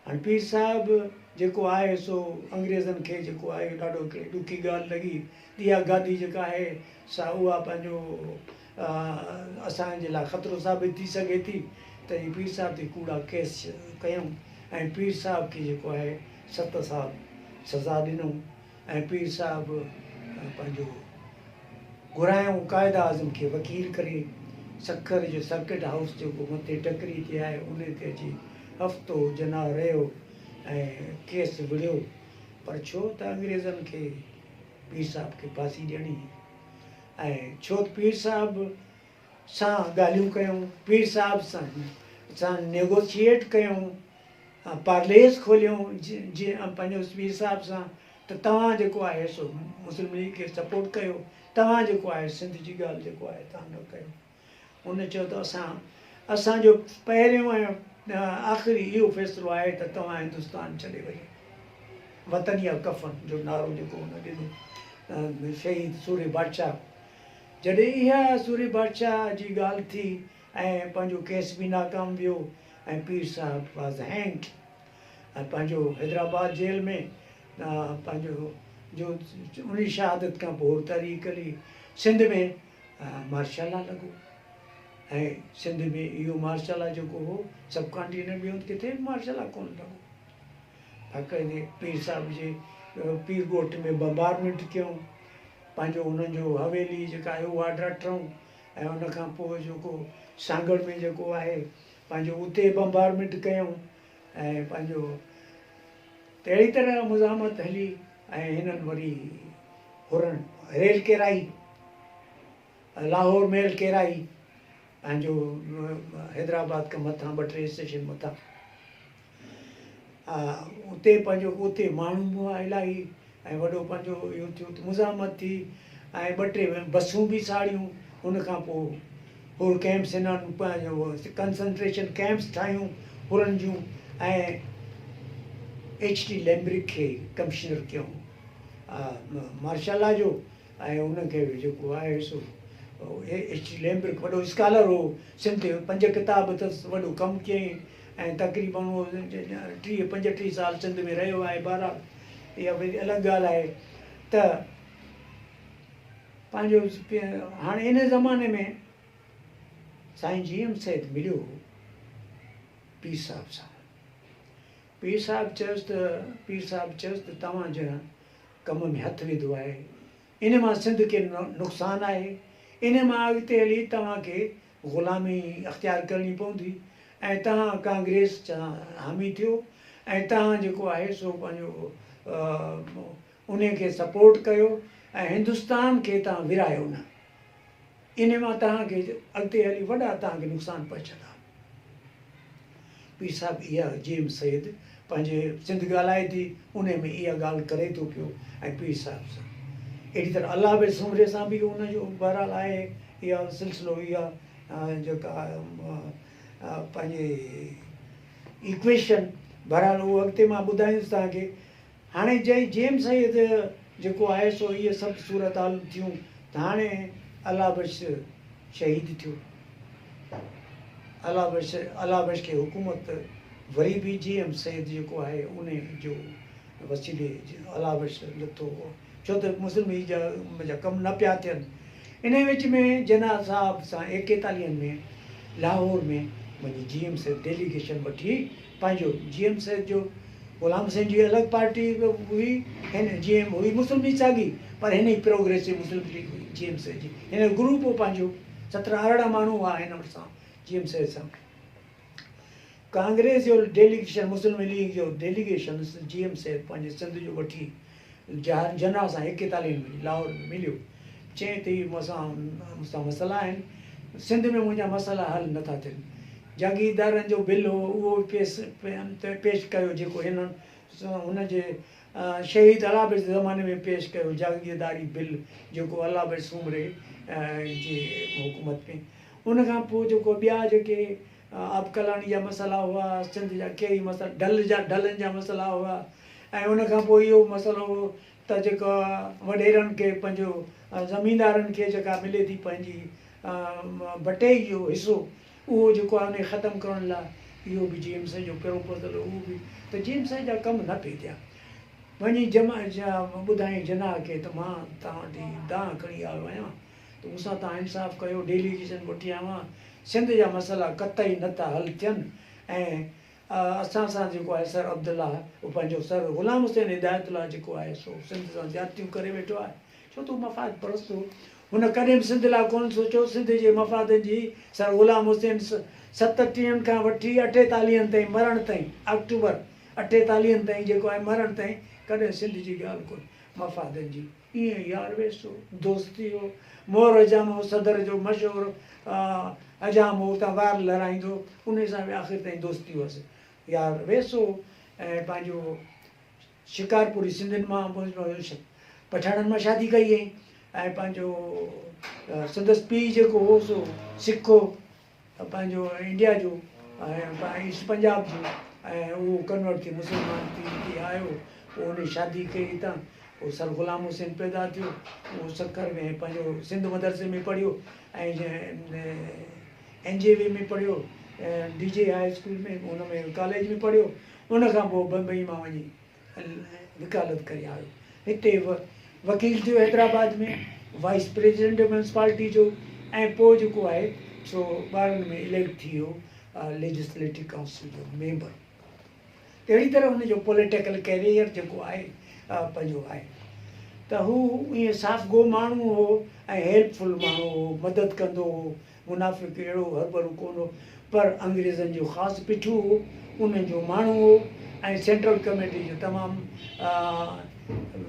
B: هاڻي پير صاحب جيڪو آهي سو انگريزن کي جيڪو آهي ڏاڍو هڪڙي ڏکي ڳالهه لڳي ته اها گادي جيڪا آهي سا اها پنهنجو اسان جي لاء خطرو ثابت ٿي سگهي ٿي ته هي پير صاحب تي ڪوڙا ڪيس ڪيائون ۽ پير صاحب کي جيڪو آهي 7 سال سزا ڏنائون ۽ پير صاحب پنهنجو گهرايائون قائد اعظم کي وڪيل ڪري سکر جو سرڪٽ هائوس جيڪو مٿي ٽڪري تي آهي ان تي اچي هفتو جناح رهيو ۽ ڪيس وڙهيو پر ڇو ته انگريزن کي پير صاحب کي ڦاسي ڏيڻي هئي ۽ ڇو ته پير صاحب سان ڳالهيون ڪيون، پير صاحب سان سان نيگوشيئيٽ ڪيون، پارليز کوليون جي پنهنجو پير صاحب سان ته توهان جيڪو آهي سو مسلم ليگ کي سپورٽ ڪيو، توهان جيڪو آهي سنڌ جي ڳالهه جيڪو آهي توهان نه ڪيو. هن چيو ته اسان اسان جو پهريون ۽ آخري اهو فيصلو آهي ته توهان هندستان ڇڏي وڃو. وطن يا ڪفن جو نعرو جيڪو هن ڏنو شهيد سورهيه بادشاهه جڏهن اها سورهيه بادشاهه جي ڳالهه ٿي ۽ پنهنجو ڪيس به ناڪام ويو ۽ پير صاحب واز هينگڊ ۽ پنهنجو حيدرآباد جيل ۾ پنهنجو جو انهي شهادت کان پوء تحريڪ هلي سنڌ ۾ مارشل لا لڳو ۽ سنڌ ۾ اهو مارشل لا جيڪو هو سب ڪانٽيننٽ ٻيو هنڌ ڪٿي به مارشل لا ڪونه لڳو. باقاعدي پير صاحب جي پير ڳوٺ ۾ بمبارمينٽ ڪيون، پنهنجو انهن جو حويلي جيڪا آهي اها ڊاٺرئون ۽ ان کان پوء جيڪو سانگهڙ ۾ جيڪو آهي پنهنجو اتي بمبارمينٽ ڪيائون ۽ پنهنجو ته اهڙي طرح مزاحمت هلي ۽ هنن وري حرن ريل ڪيرائي، لاهور ميل ڪيرائي پنهنجو حيدرآباد کان مٿان ٻه ٽي اسٽيشن مٿان اتي پنهنجو اتي ماڻهو به هئا الاهي ۽ وڏو پنهنجو اهو ٿيو ته مزاحمت ٿي ۽ ٻه ٽي بسون به ساڙيون. ان کان پوء حر ڪئمپس هنن پنهنجو ڪنسنٽريشن ڪئمپس ٺاهيون حرن جون ۽ ايڇ ٽي ليمبرڪ کي ڪمشنر ڪيائون مارشل لا جو ۽ ان کي جيڪو آهي سو ايڇ ٽي ليمبرڪ وڏو اسڪالر هو، سنڌ تي پنج ڪتاب اٿس، وڏو ڪم ڪيائين ۽ تقريبن اهو ٽيهه پنجٽيهه سال سنڌ ۾ رهيو آهي. بهرحال اها وري الڳ ڳالهه آهي ته پنهنجو هاڻي ان زماني ۾ سائين جي ايم سيد مليو هو پير صاحب سان. پير صاحب چيس ته پير صاحب چيس ته توهان جنهن ڪم ۾ هٿ وڌو آهي ان مان سنڌ کي نقصان آهي، ان مان اڳتي هلي توهان کي غلامي اختيار ڪرڻي پوندي ۽ توهان ڪانگريس جا حامي ٿيو ۽ توهان جيڪو آهي سو پنهنجو انهي کي سپورٽ ڪيو ۽ هندستان کي توهان ورهايو نه، انهي مان توهان کي اڳتي هلي وڏا توهان کي نقصان پهچندا. پير صاحب اها جي ايم سيد پنهنجي سنڌ ڳالهائي ٿي انهي ۾ اها ڳالهه ڪري ٿو پيو ۽ پير صاحب سان اهڙي طرح الله بخش سومري سان به ان جو بهرحال آهي اها سلسلو اها جيڪا پنهنجي ايڪويشن بهرحال اهو اڳتي مان ٻڌائيندس توهان کي. هاڻي جي جي ايم سيد جيڪو آهي سو اهي سڀ صورتحالون ٿيون ته هاڻي الله بخش شهيد ٿيو. الله بخش الله بخش کي حڪومت وري به جي ايم سيد جيڪو آهي انهي جو وسيلي الله بخش لٿو هو ڇو ته مسلم ليگ جا ڪم نه پيا ٿين. انهي وچ ۾ جناح صاحب سان ايڪيتاليهن ۾ لاهور ۾ وڃي جي ايم سيد ڊيليگيشن وٺي پنهنجو جي ايم سيد جو غلام حسين جي الڳ پارٽي هئي، هن جي ايم هئي مسلم ليگ ساڳي پر هن جي پروگريسو مسلم ليگ هئي جي ايم سيد جي هن جو گروپ هو پنهنجو 17 18 ماڻهو هئا هن وٽ سان جي ايم سيد سان ڪانگريس جو ڊيليگيشن مسلم ليگ جو ڊيليگيشن جي ايم سيد پنهنجي سنڌ جو وٺي جناح سان ايڪيتاليهن ۾ لاهور ۾ مليو چيائين ته هي مون سان مون سان مسئلا آهن سنڌ ۾ منهنجا مسئلا حل نٿا ٿين جاگيردارن جو بل هو اهو به پيس پيش ڪيو جيڪو هنن هن جي شهيد الله بخش جي زماني ۾ پيش ڪيو جاگيرداري بل جيڪو الله بخش سومري جي حڪومت ۾ ان کان پوء جيڪو ٻيا جيڪي آبڪلاڻي جا مسئلا هئا سنڌ جا ڪيئي مسئلا ڍل جا ڍلن جا مسئلا هئا ۽ ان کان پوء اهو مسئلو هو ته جيڪا وڏيرن کي پنهنجو زميندارن کي جيڪا ملي ٿي پنهنجي بٽئي جو حصو اهو جيڪو آهي ان کي ختم ڪرڻ لاء اهو به جي ايم سيد جو پروپوزل هو اهو به ته جي ايم سيد جا ڪم نه پئي ٿيا. وڃي جمع ٻڌائين جناح کي ته مان توهان وٽ هي دانهن کڻي آيو آهيان ته مون سان توهان انصاف ڪيو ڊيليگيشن وٺي آيو آهيان سنڌ جا مسئلا قطعي نه ٿا حل ٿين ۽ اسان سان جيڪو آهي سر عبدالله پنهنجو سر غلام حسين هدايت الله جيڪو آهي سو سنڌ سان زيادتيون ڪري ويٺو آهي ڇو ته هو مفاد پرست هو. هن ڪڏهن به سنڌ لاء ڪونه سوچيو. سنڌ جي مفادن جي سر غلام حسين ستٽيهن کان وٺي اٺيتاليهن تائين مرڻ تائين آڪٽوبر اٺيتاليهن تائين جيڪو آهي مرڻ تائين ڪڏهن سنڌ جي ڳالهه ڪونه مفادن جي ائين يار ويس هو دوستي هو مور حجام هو صدر جو مشهور حجام هو اتان وار لهرائيندو هو انهي سان به آخر تائين دوستي هئس يار ويس هو ۽ پنهنجو شڪارپوري سنڌين مان پٺاڻن مان شادي ڪئي هئائين ۽ پنهنجو سندس پيء جيڪو هو سو سک هو پنهنجو انڊيا جو ۽ ايسٽ پنجاب جو ۽ اهو ڪنورٽ ٿي مسلمان ٿي هتي آيو پوء ان شادي ڪئي هتان پوء سر غلام حسين پيدا ٿيو اهو سکر ۾ پنهنجو سنڌ مدرسي ۾ پڙهيو ۽ اين جي وي ۾ پڙهيو ڊي جي هاء اسڪول ۾ ان ۾ ڪاليج ۾ پڙهيو ان کان پوء بمبئي مان وڃي وڪالت ڪري آيو. هتي وڪيل ٿيو حيدرآباد ۾ وائيس پريزيڊنٽ ميونسپالٽي جو ۽ پوء جيڪو آهي سو 12 ۾ اليڪٽ ٿي ويو ليجسليٽو ڪائونسل جو ميمبر. تهڙي طرح هن جو پوليٽيڪل ڪيريئر جيڪو آهي پنهنجو آهي ته هو ائين صاف گو ماڻهو هو ۽ هيلپ فل ماڻهو هو، مدد ڪندو هو، منافق اهڙو هربرو ڪونه هو، پر انگريزن جو خاص پٺو هو، انهن جو ماڻهو هو ۽ سينٽرل ڪميٽي جو تمام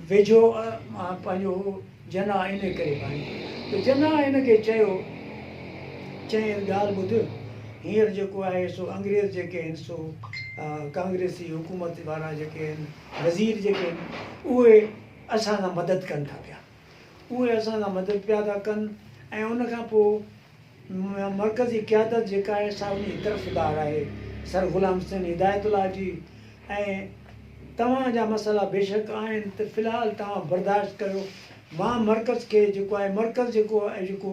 B: ويجهو پنهنجو هو جناح انهي ڪري ڀانيو ته جناح هن کي چيو، چيائين ته ڳالهه ٻڌ، هينئر جيڪو آهي سو انگريز جيڪي آهن سو ڪانگريسي حڪومت وارا جيڪي آهن وزير جيڪي آهن اهي اسان سان مدد ڪن ٿا پيا. اهي اسان سان مدد پيا ٿا ڪن ۽ ان کان پوء مرڪزي قيادت جيڪا آهي سا انهي جي طرفدار آهي سر غلام حسين هدايت الله جي ۽ توهان جا مسئلا بيشڪ آهن ته في الحال توهان برداشت ڪريو مان مرڪز کي جيڪو آهي مرڪز جيڪو جيڪو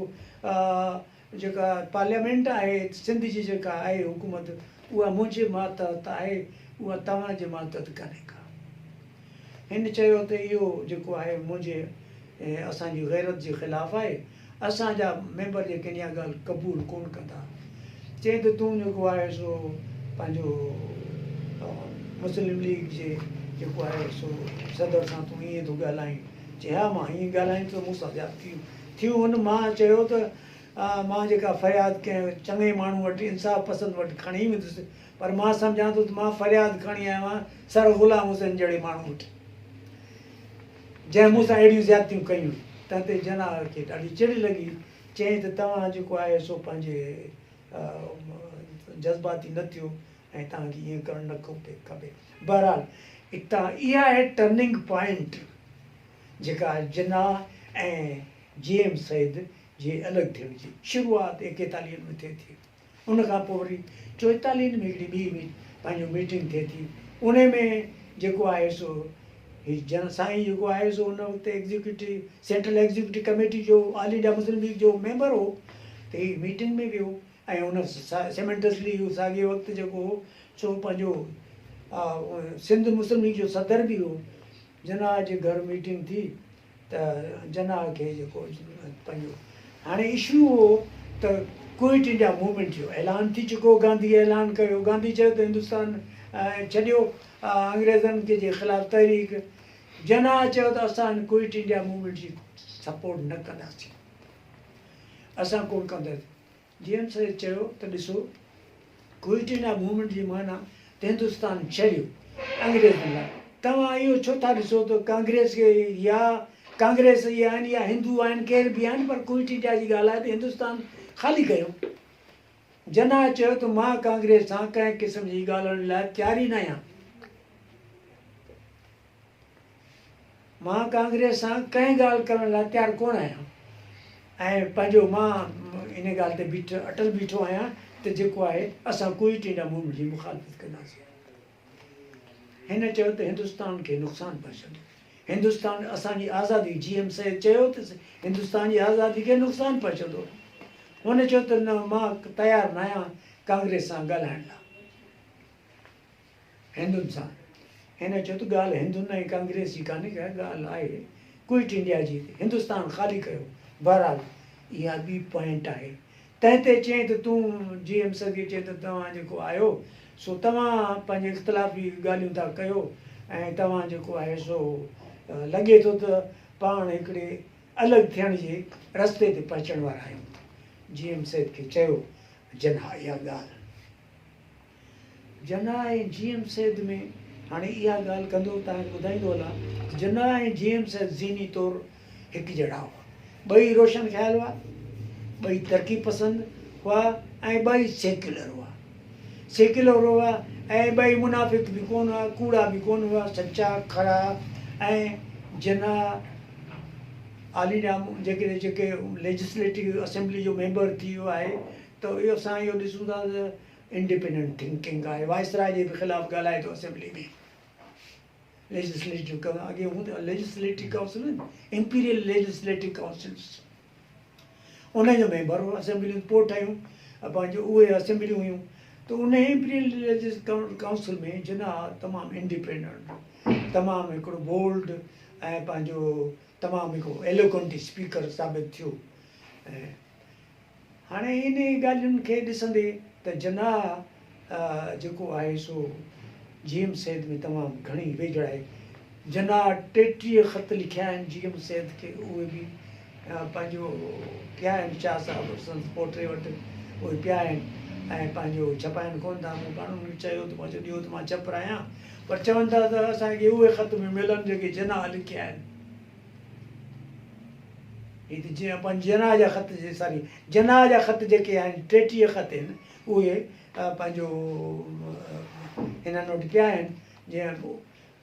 B: جيڪا پارليامينٽ آهي سنڌ جي جيڪا آهي حڪومت اها منهنجي ماتحت آهي اها توهان جي ماتحت ڪانهي ڪا. هن چيو ته اهو جيڪو آهي منهنجي ۽ اسان جي غيرت جي خلاف آهي، اسان جا ميمبر جيڪي آهن اها ڳالهه قبول ڪونه ڪندا. چيائين ته تون جيڪو آهي سو پنهنجو مسلم ليگ جي جيڪو آهي سو صدر سان تون ائين ٿو ڳالهائين. چيائين ها مان ائين ڳالهائين ٿو مون سان زيادتيون ٿيون هن. مان چيو ته مان جيڪا فرياد ڪنهن چڱي ماڻهو وٽ انصاف پسند وٽ کڻي ويندس پر مان سمجهان ٿو ته مان فرياد کڻي آيو آهيان سر غلام حسين جهڙي ماڻهو وٽ، جنهن مون سان اهڙيون زيادتيون ڪيون. تنهن تي جناح کي ڏاڍي چڙ لڳي. چيائين ته توهان جيڪو آهي سو پنهنجي جذباتي نه ٿيو ۽ توهان کي ائين ڪرڻ نه کپي. بهرحال اتان اها آهي ٽرننگ پوائنٽ جيڪا جناح ۽ جي ايم سيد جي الڳ ٿيڻ جي شروعات ايڪيتاليهن ۾ ٿئي ٿي. ان کان پوء وري چوئيتاليهن ۾ هڪڙي ٻي پنهنجو ميٽنگ ٿئي ٿي انهي ۾ جيڪو آهي سو هي جن سائين جيڪو آهي سو ان وقت ايگزيڪيوٽو سينٽرل ايگزيڪيوٽو ڪميٽي جو آل انڊيا مسلم ليگ جو ميمبر هو ته هي ميٽنگ ۾ ويو ۽ ان سيمنٽسلي اهو ساڳي وقت جيڪو هو سو پنهنجو سنڌ مسلم ليگ جو صدر به هو جناح جي گهر ميٽنگ ٿي ته جناح کي جيڪو پنهنجو هاڻي اشو هو ته ڪوئٽ انڊيا موومينٽ جو اعلان ٿي چڪو هو، گانڌي اعلان ڪيو، گانڌي چيو ته هندستان ڇڏيو انگريزن کي جي خلاف تحريڪ، جناح چيو ته اسان هن ڪوئٽ انڊيا موومينٽ جي سپورٽ نه ڪنداسين، اسان ڪونه ڪنداسين. جي ايم سيد چيو ته ڏسو ڪوئٽ انڊيا موومينٽ جي معنيٰ ته هندستان ڇڏيو انگريزن لاء توهان اهو ڇو ٿا ڏسو ته ڪانگريس کي يا ڪانگريس ئي آهن يا هندو آهن ڪير به آهن پر ڪوئٽ انڊيا جي ڳالهه آهي ته هندستان خالي ڪيو. جناح چيو ته مان ڪانگريس سان ڪنهن قسم جي ڳالهائڻ لاء تيار ئي ناهيان. مان ڪانگريس سان ڪنهن ڳالهه ڪرڻ لاء تيار ڪونه آهيان ۽ پنهنجو مان ان ڳالهه تي بيٺ اٽل بيٺو آهيان ته جيڪو آهي اسان ڪوئٽ انڊيا موومينٽ جي مخالفت ڪنداسين. هن چيو ته هندستان کي نقصان پهچندو. هندستان اسان جي آزادي جي ايم سيد چيو ته هندستان جي آزادي کي نقصان پهچندو. هن چيو ته نه مان تيار ناهيان ڪانگريس سان ڳالهائڻ لاء. هندن سان. هن چيو ته ڳالهه هندن ۽ ڪانگريس جي ڪانهي ڪا ڳالهه آهي ڪوئٽ انڊيا جي ته هندستان خالي ڪيو. بهرحال اها ٻي پوائنٽ آهي. تنهن تي چيائين ته تون جي ايم سيد کي چيائين ته توهان جيڪو آهيو سو توهان پنهنجي اختلافي ڳالهيون ٿا ڪيو ۽ توهان جيڪو آهي سو لڳي ٿو ته پاڻ هڪڙي الڳ ٿيڻ جي رستي تي پهچڻ وارا آهيون. جي ايم سيد کي چيو جناح اها ڳالهه. جناح ۽ جي ايم سيد ۾ هاڻي اها ڳالهه ڪندو توهان کي ٻڌائيندو هلان ته جناح ۽ جي ايم سيد ذهني طور هڪجهڙا هئا. ٻئي روشن خيال هئا، ٻئي ترقي پسند هئا ۽ ٻئي سيڪيولر هئا. سيڪيولر هئا ۽ ٻئي منافق به ڪونه هئا، ڪوڙا به ڪونه هئا، سچا، کرا ۽ جناح آل انڊيا جيڪڏهن جيڪي ليجسليٽو اسيمبلي جو ميمبر ٿي ويو آهي ته اهو اسان اهو ڏسون ٿا ته انڊيپينڊنٽ ٿنڪنگ آهي وائسراء جي به خلاف ڳالهائي ٿو اسيمبلي ۾ ليجسليٽو اڳي هوندي legislative council imperial legislative councils ان جو ميمبر هو اسيمبليون پوء ٺهيون پنهنجو اهي اسيمبليون هيون ته ان امپيريل ليجسليٽو ڪائونسل ۾ جناح تمام انڊيپينڊنٽ تمام هڪڙو بولڊ ۽ پنهنجو تمام هڪڙو ايلوڪنٽ اسپيڪر ثابت ٿيو ۽ هاڻي انهي ڳالهين کي ڏسندي ته جناح جيڪو آهي سو جي ايم سيد ۾ تمام گهڻي ويجهڙائي جناح 33 خط لکيا آهن جي ايم سيد کي، اهي به پنهنجو پيا آهن شاهه صاحب سندس پوٽي وٽ اهي پيا آهن ۽ پنهنجو ڇپائن ڪونه ٿا. مون پاڻ انهن کي چيو ته مان چيو ڏيو ته مان ڇپرايان، پر چون ٿا ته اسان کي اهي خط به ملن جيڪي جناح لکيا آهن. هي ته جيئن پنهنجي جناح جا خط جي ساري جناح جا خط جيڪي آهن 33 خط آهن اهي پنهنجو هنن وٽ پيا آهن جيئن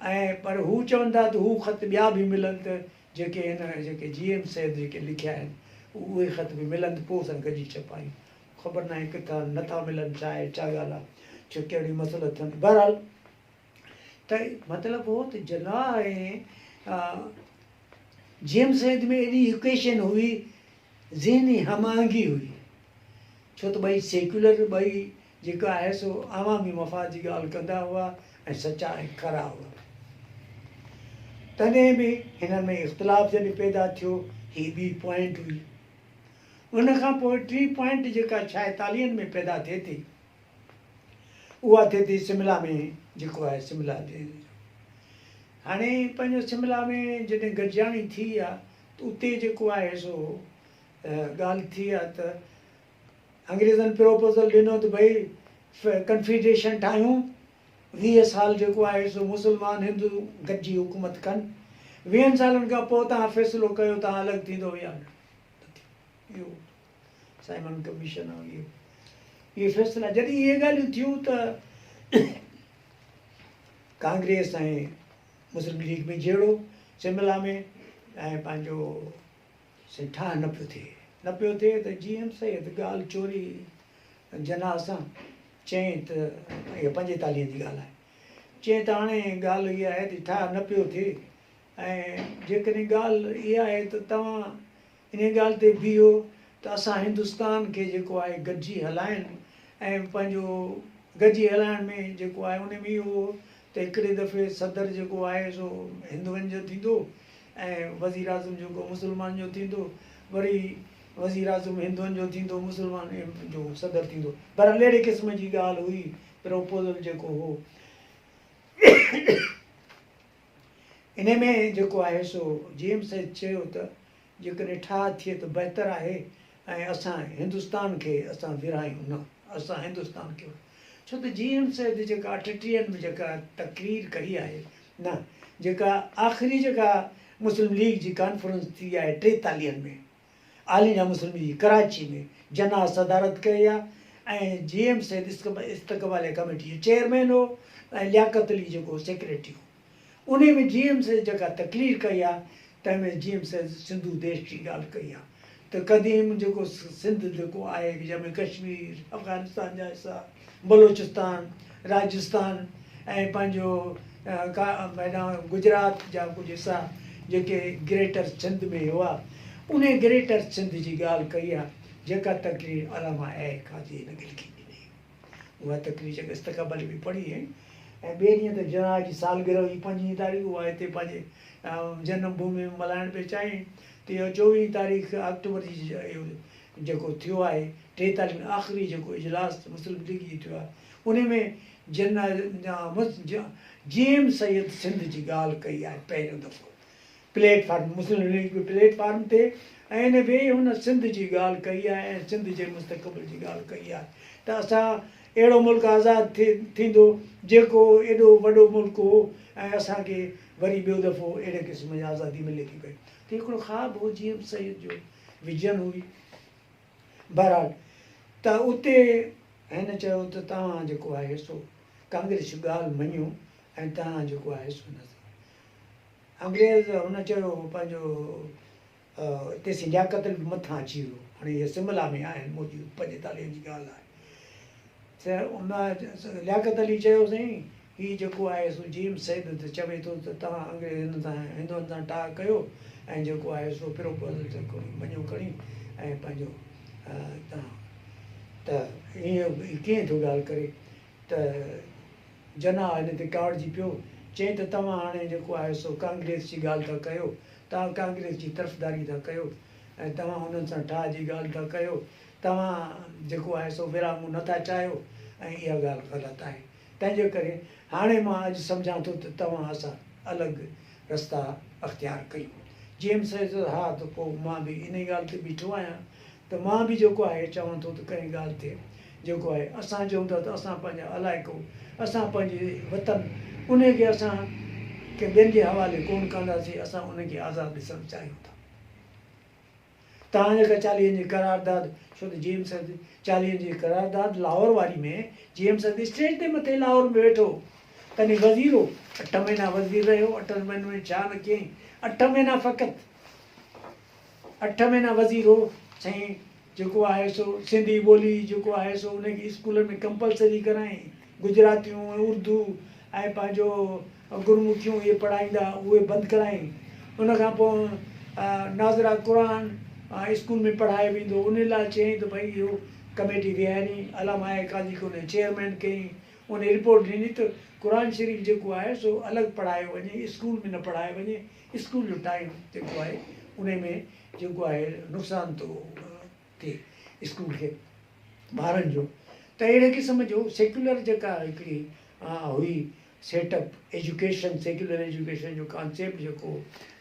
B: ۽ پر هو چون ٿا ته هو خط ٻيا به ملن ته جيڪي هن جيڪي جي ايم سيد جيڪي لکيا آهن اهي خط به ملن ته پوء اسان گڏجي ڇپايون. خبر ناهي ڪٿان نه ٿا ملن ڇا آهي ڇا ڳالهه آهي ڇو ڪهڙي مسئلو اٿن. بهرحال ته مطلب هو ته جناح ۽ جي ايم سيد ۾ ايڏي ايڪويشن هئي، ذهني هم آهنگي هئي، ڇو ته ٻئي سيڪيولر ٻئي جيڪو آهي سو عوامي مفاد جي ڳالهه ڪندا هئا ۽ سچا ۽ کرا هئا. تڏهن به هنن ۾ اختلاف جڏهن پيدا ٿيو، هي ٻي پوائنٽ هئي. ان کان پوء ٽين پوائنٽ جيڪا ڇائيتاليهن ۾ پيدا ٿئي ٿي، اها ٿئي ٿي سملا ۾ جيڪو آهي سملا جي هاڻي پنهنجو سملا ۾ جڏهن گڏجاڻي ٿي آ ته اتي جيڪو آهي سو ڳالهه ٿي آ ته انگريزن پروپوزل ڏنو ته ڀئي ڪنفيڊريشن ٺاهيون، 20 سال جيڪو آهي سو مسلمان هندو گڏجي حڪومت ڪن، ويهن سالن کان پوء توهان فيصلو ڪيو توهان الڳ ٿيندو يا نه ٿيندو. اهو سائمن ڪميشن ۽ اهي فيصلا جڏهن اهي ڳالهيون ٿيون ته ڪانگريس ۽ مسلم ليگ ۾ جهيڙو سملا ۾ ۽ پنهنجو سائين ٺاهه نه پيو ٿئي. نه پيو ٿئي ته جي ايم سيد ڳالهه چوري جناح سان چيائين ته اها پنجيتاليهن جي ڳالهه آهي. چيائين ته هاڻي ڳالهه اها آهي ته ٺاهه نه پيو ٿئي ۽ جيڪڏهن ڳالهه اها آهي ته توهان انهيء ڳالهه تي بيهو ته اسان هندستان کي جيڪو آهي گڏجي هلائن ۽ پنهنجو گڏجي هلائڻ ۾ جيڪو آهي ان ۾ اهو هو ته هڪڙي دفعي صدر جيڪو آهي سو هندوئن جو ٿيندو ۽ وزيراعظم جيڪو مسلمان جو ٿيندو، وري وزيراعظم هندوئن جو ٿيندو، مسلمان جو صدر ٿيندو. بهرحال اهڙي قسم جي ڳالهه هئي، پروپوزل جيڪو هو انهي ۾ جيڪو آهي سو جي ايم سيد چيو ته جيڪڏهن ٺاهه ٿئي ته بهتر آهي ۽ اسان هندستان کي اسان ورهايون نه، اسان هندستان کي ڇو ته جي ايم سيد جيڪا اٺٽيهن ۾ جيڪا تقرير ڪئي آهي نه جيڪا آخري جيڪا مسلم ليگ جي ڪانفرنس ٿي آهي ٽيتاليهن ۾ آل انڊيا مسلم ليگ ڪراچي ۾ جناح صدارت ڪئي آهي ۽ جي ايم سيد استقباليه ڪميٽي جو چيئرمين هو ۽ لياقت علي جيڪو سيڪريٽري هو انهي ۾ جي ايم سيد جيڪا تقرير ڪئي آهي تنهن ۾ جي ايم سيد سنڌو ديش جي ڳالهه ڪئي آهي ته قديم جيڪو سنڌ جيڪو آهي جنهن ۾ ڪشمير، افغانستان جا حصا، بلوچستان، راجستان ۽ پنهنجو هيڏانهن گجرات جا ڪجهه حصا جيڪي گريٽر سنڌ ۾ هئا انهي گريٽر سنڌ جي ڳالهه ڪئي آهي جيڪا تقرير علامه اي قاضي هن کي لکي ڏني. اها تقرير جيڪا استقبال ۾ پڙهي هئي ۽ ٻئي ڏينهن ته جناح جي سالگرهه هئي پنجين تاريخ اها هتي پنهنجي جنم ڀومي ۾ ملهائڻ پئي چاهيائين ته اهو چوويهين تاريخ آڪٽوبر جي اهو جيڪو ٿيو آهي ٽيتاليهه ۾ آخري جيڪو اجلاس مسلم ليگ جي ٿيو آهي انهي ۾ جناح جي ايم سيد سنڌ جي ڳالهه ڪئي آهي پهريون دفعو پليٽ فارم مسلم ليگ جي پليٽ فارم تي ۽ ان ويهي هن سنڌ جي ڳالهه ڪئي آهي ۽ سنڌ جي مستقبل جي ڳالهه ڪئي آهي ته اسان اهڙو ملڪ آزاد ٿيندو جيڪو ايڏو وڏو ملڪ هو ۽ اسان کي وري ٻيو دفعو اهڙي قسم جي آزادي ملي ٿي پئي ته هڪڙو خواب هو جي ايم سيد جو ويزن هئي بهرحال ته اتي هن چيو ته توهان جيڪو آهي سو ڪانگريس جي ڳالهه مڃيو ۽ توهان جيڪو آهي سو نه انگريز هن چيو پنهنجو تيسين لياقت علي به مٿان اچي ويو. هاڻي اهي سملا ۾ آهن موجود پنجيتاليهن جي ڳالهه آهي. ته ان لياقت علي چيو سائين هي جيڪو آهي سو جي ايم سيد ته چوي ٿو ته توهان انگريزن سان هندن سان ٺاهه ڪيو ۽ جيڪو آهي سو پروپوزل جيڪو مڃيو کڻي ۽ پنهنجو توهان ته ائين ڪيئن ٿو ڳالهه ڪري ته جناح هن تي ڪاوڙجي پيو، چيائين ته توهان هاڻي جيڪو آهي سو ڪانگريس جي ڳالهه ٿا ڪيو، توهان ڪانگريس جي طرفداري ٿا ڪيو ۽ توهان انهن سان ٺاهه جي ڳالهه ٿا ڪيو، توهان جيڪو آهي سو ورهاڱو نه ٿا چاهيو ۽ اها ڳالهه غلط آهي. تنهن جي ڪري هاڻي مان اڄ سمجهان ٿو ته توهان اسان الڳ رستا اختيار ڪيون. جي ايم سيد چيو ته ها ته پوء مان به انهي ڳالهه تي بيٺو آهيان ته مان به جيڪو آهي چوان ٿو ته ڪنهن ڳالهه تي جيڪو آهي اسان چئون ٿا ته اسان پنهنجا علائقو اسان پنهنجي وطن انهي کي اسان ڪنهن ٻين جي حوالي ڪونه ڪنداسين اسان انهي کي آزاد ڏسڻ چاهيون ٿا. توهان جيڪا چاليهن جي قرارداد ڇو ته جي ايم سيد چاليهن جي قرارداد لاهور واري ۾ جي ايم سيد اسٽيج تي مٿي لاهور ۾ ويٺو هو تڏهن وزير هو اٺ مهينا وزير رهيو اٺن مهينن ۾ ڇا نه ڪيائين اٺ مهينا فقط اٺ مهينا وزير هو سائين جيڪو آهي سو سنڌي ٻولي جيڪو آهي سو ان کي اسڪولن ۾ ڪمپلسري ڪرائين گجراتيون ۽ اردو ۽ پنهنجو گرمکيون اهي پڙهائيندا اهي بند ڪرائين ان کان پوء ناظره قرآن اسڪول ۾ پڙهايو ويندو ان لاء چيائين ته ڀئي اهو ڪميٽي ويهارين علامه آء قاضي کي ان چيئرمين ڪيائين ان رپورٽ ڏني ته قرآن شريف جيڪو آهي سو الڳ پڙهايو وڃي اسڪول ۾ نه پڙهايو وڃي اسڪول جو ٽائيم جيڪو آهي ان ۾ جيڪو آهي نقصان ٿو ٿئي اسڪول کي ٻارن جو ته اهڙي قسم جو سيڪيولر جيڪا هڪڙي هئي set up education secular education جو ڪانسيپٽ جيڪو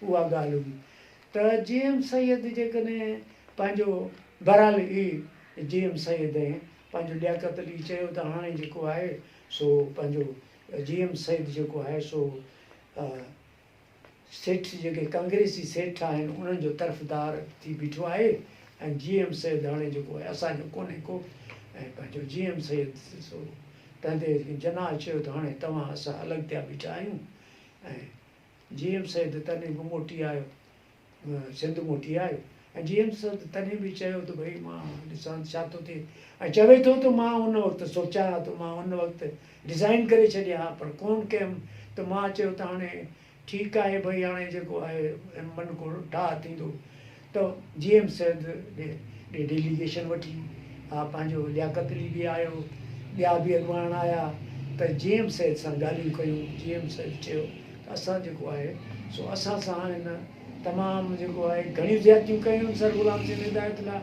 B: هو اها ڳالهه هئي ته جي ايم سيد جيڪڏهن پنهنجو بهرحال هي جي ايم سيد ۽ پنهنجو لياقت علي چيو ته هاڻي جيڪو آهي سو پنهنجو جي ايم سيد جيڪو آهي سو سيٺ جيڪي ڪانگريسي سيٺ آهن انهن جو طرفدار ٿي بيٺو آهي ۽ جي ايم سيد هاڻي جيڪو آهي اسان جو ڪونهي ڪو ۽ پنهنجو جي ايم سيد سو تنهن تي جناح چيو ته هاڻي توهان اسان الڳ ٿيا بيٺا آهيون ۽ جي ايم سيد تڏهن به موٽي آيو سنڌ موٽي آيو ۽ جي ايم سيد تڏهن به چيو ته ڀئي مان ڏسان ته ڇا ٿو ٿئي ۽ چوي ٿو ته مان ان وقت سوچيان ها ته مان ان وقت ريزائن ڪري ڇڏيان ها پر ڪونه ڪيم ته مان چيو ته هاڻي ٺيڪ آهي ڀئي هاڻي جيڪو آهي من ڪو ٺاهه ٿيندو ته جي ايم سيد ڏي ڊيليگيشن وٺي ها پنهنجو لياقت علي به آيو ٻيا به اڳواڻ آيا ته جي ايم سيد سان ڳالهيون ڪيون جي ايم سيد چيو ته اسان جيڪو آهي سو اسان سان هن تمام جيڪو آهي گهڻيون زيادتيون ڪيون آهن سر غلام حسين هدايت الله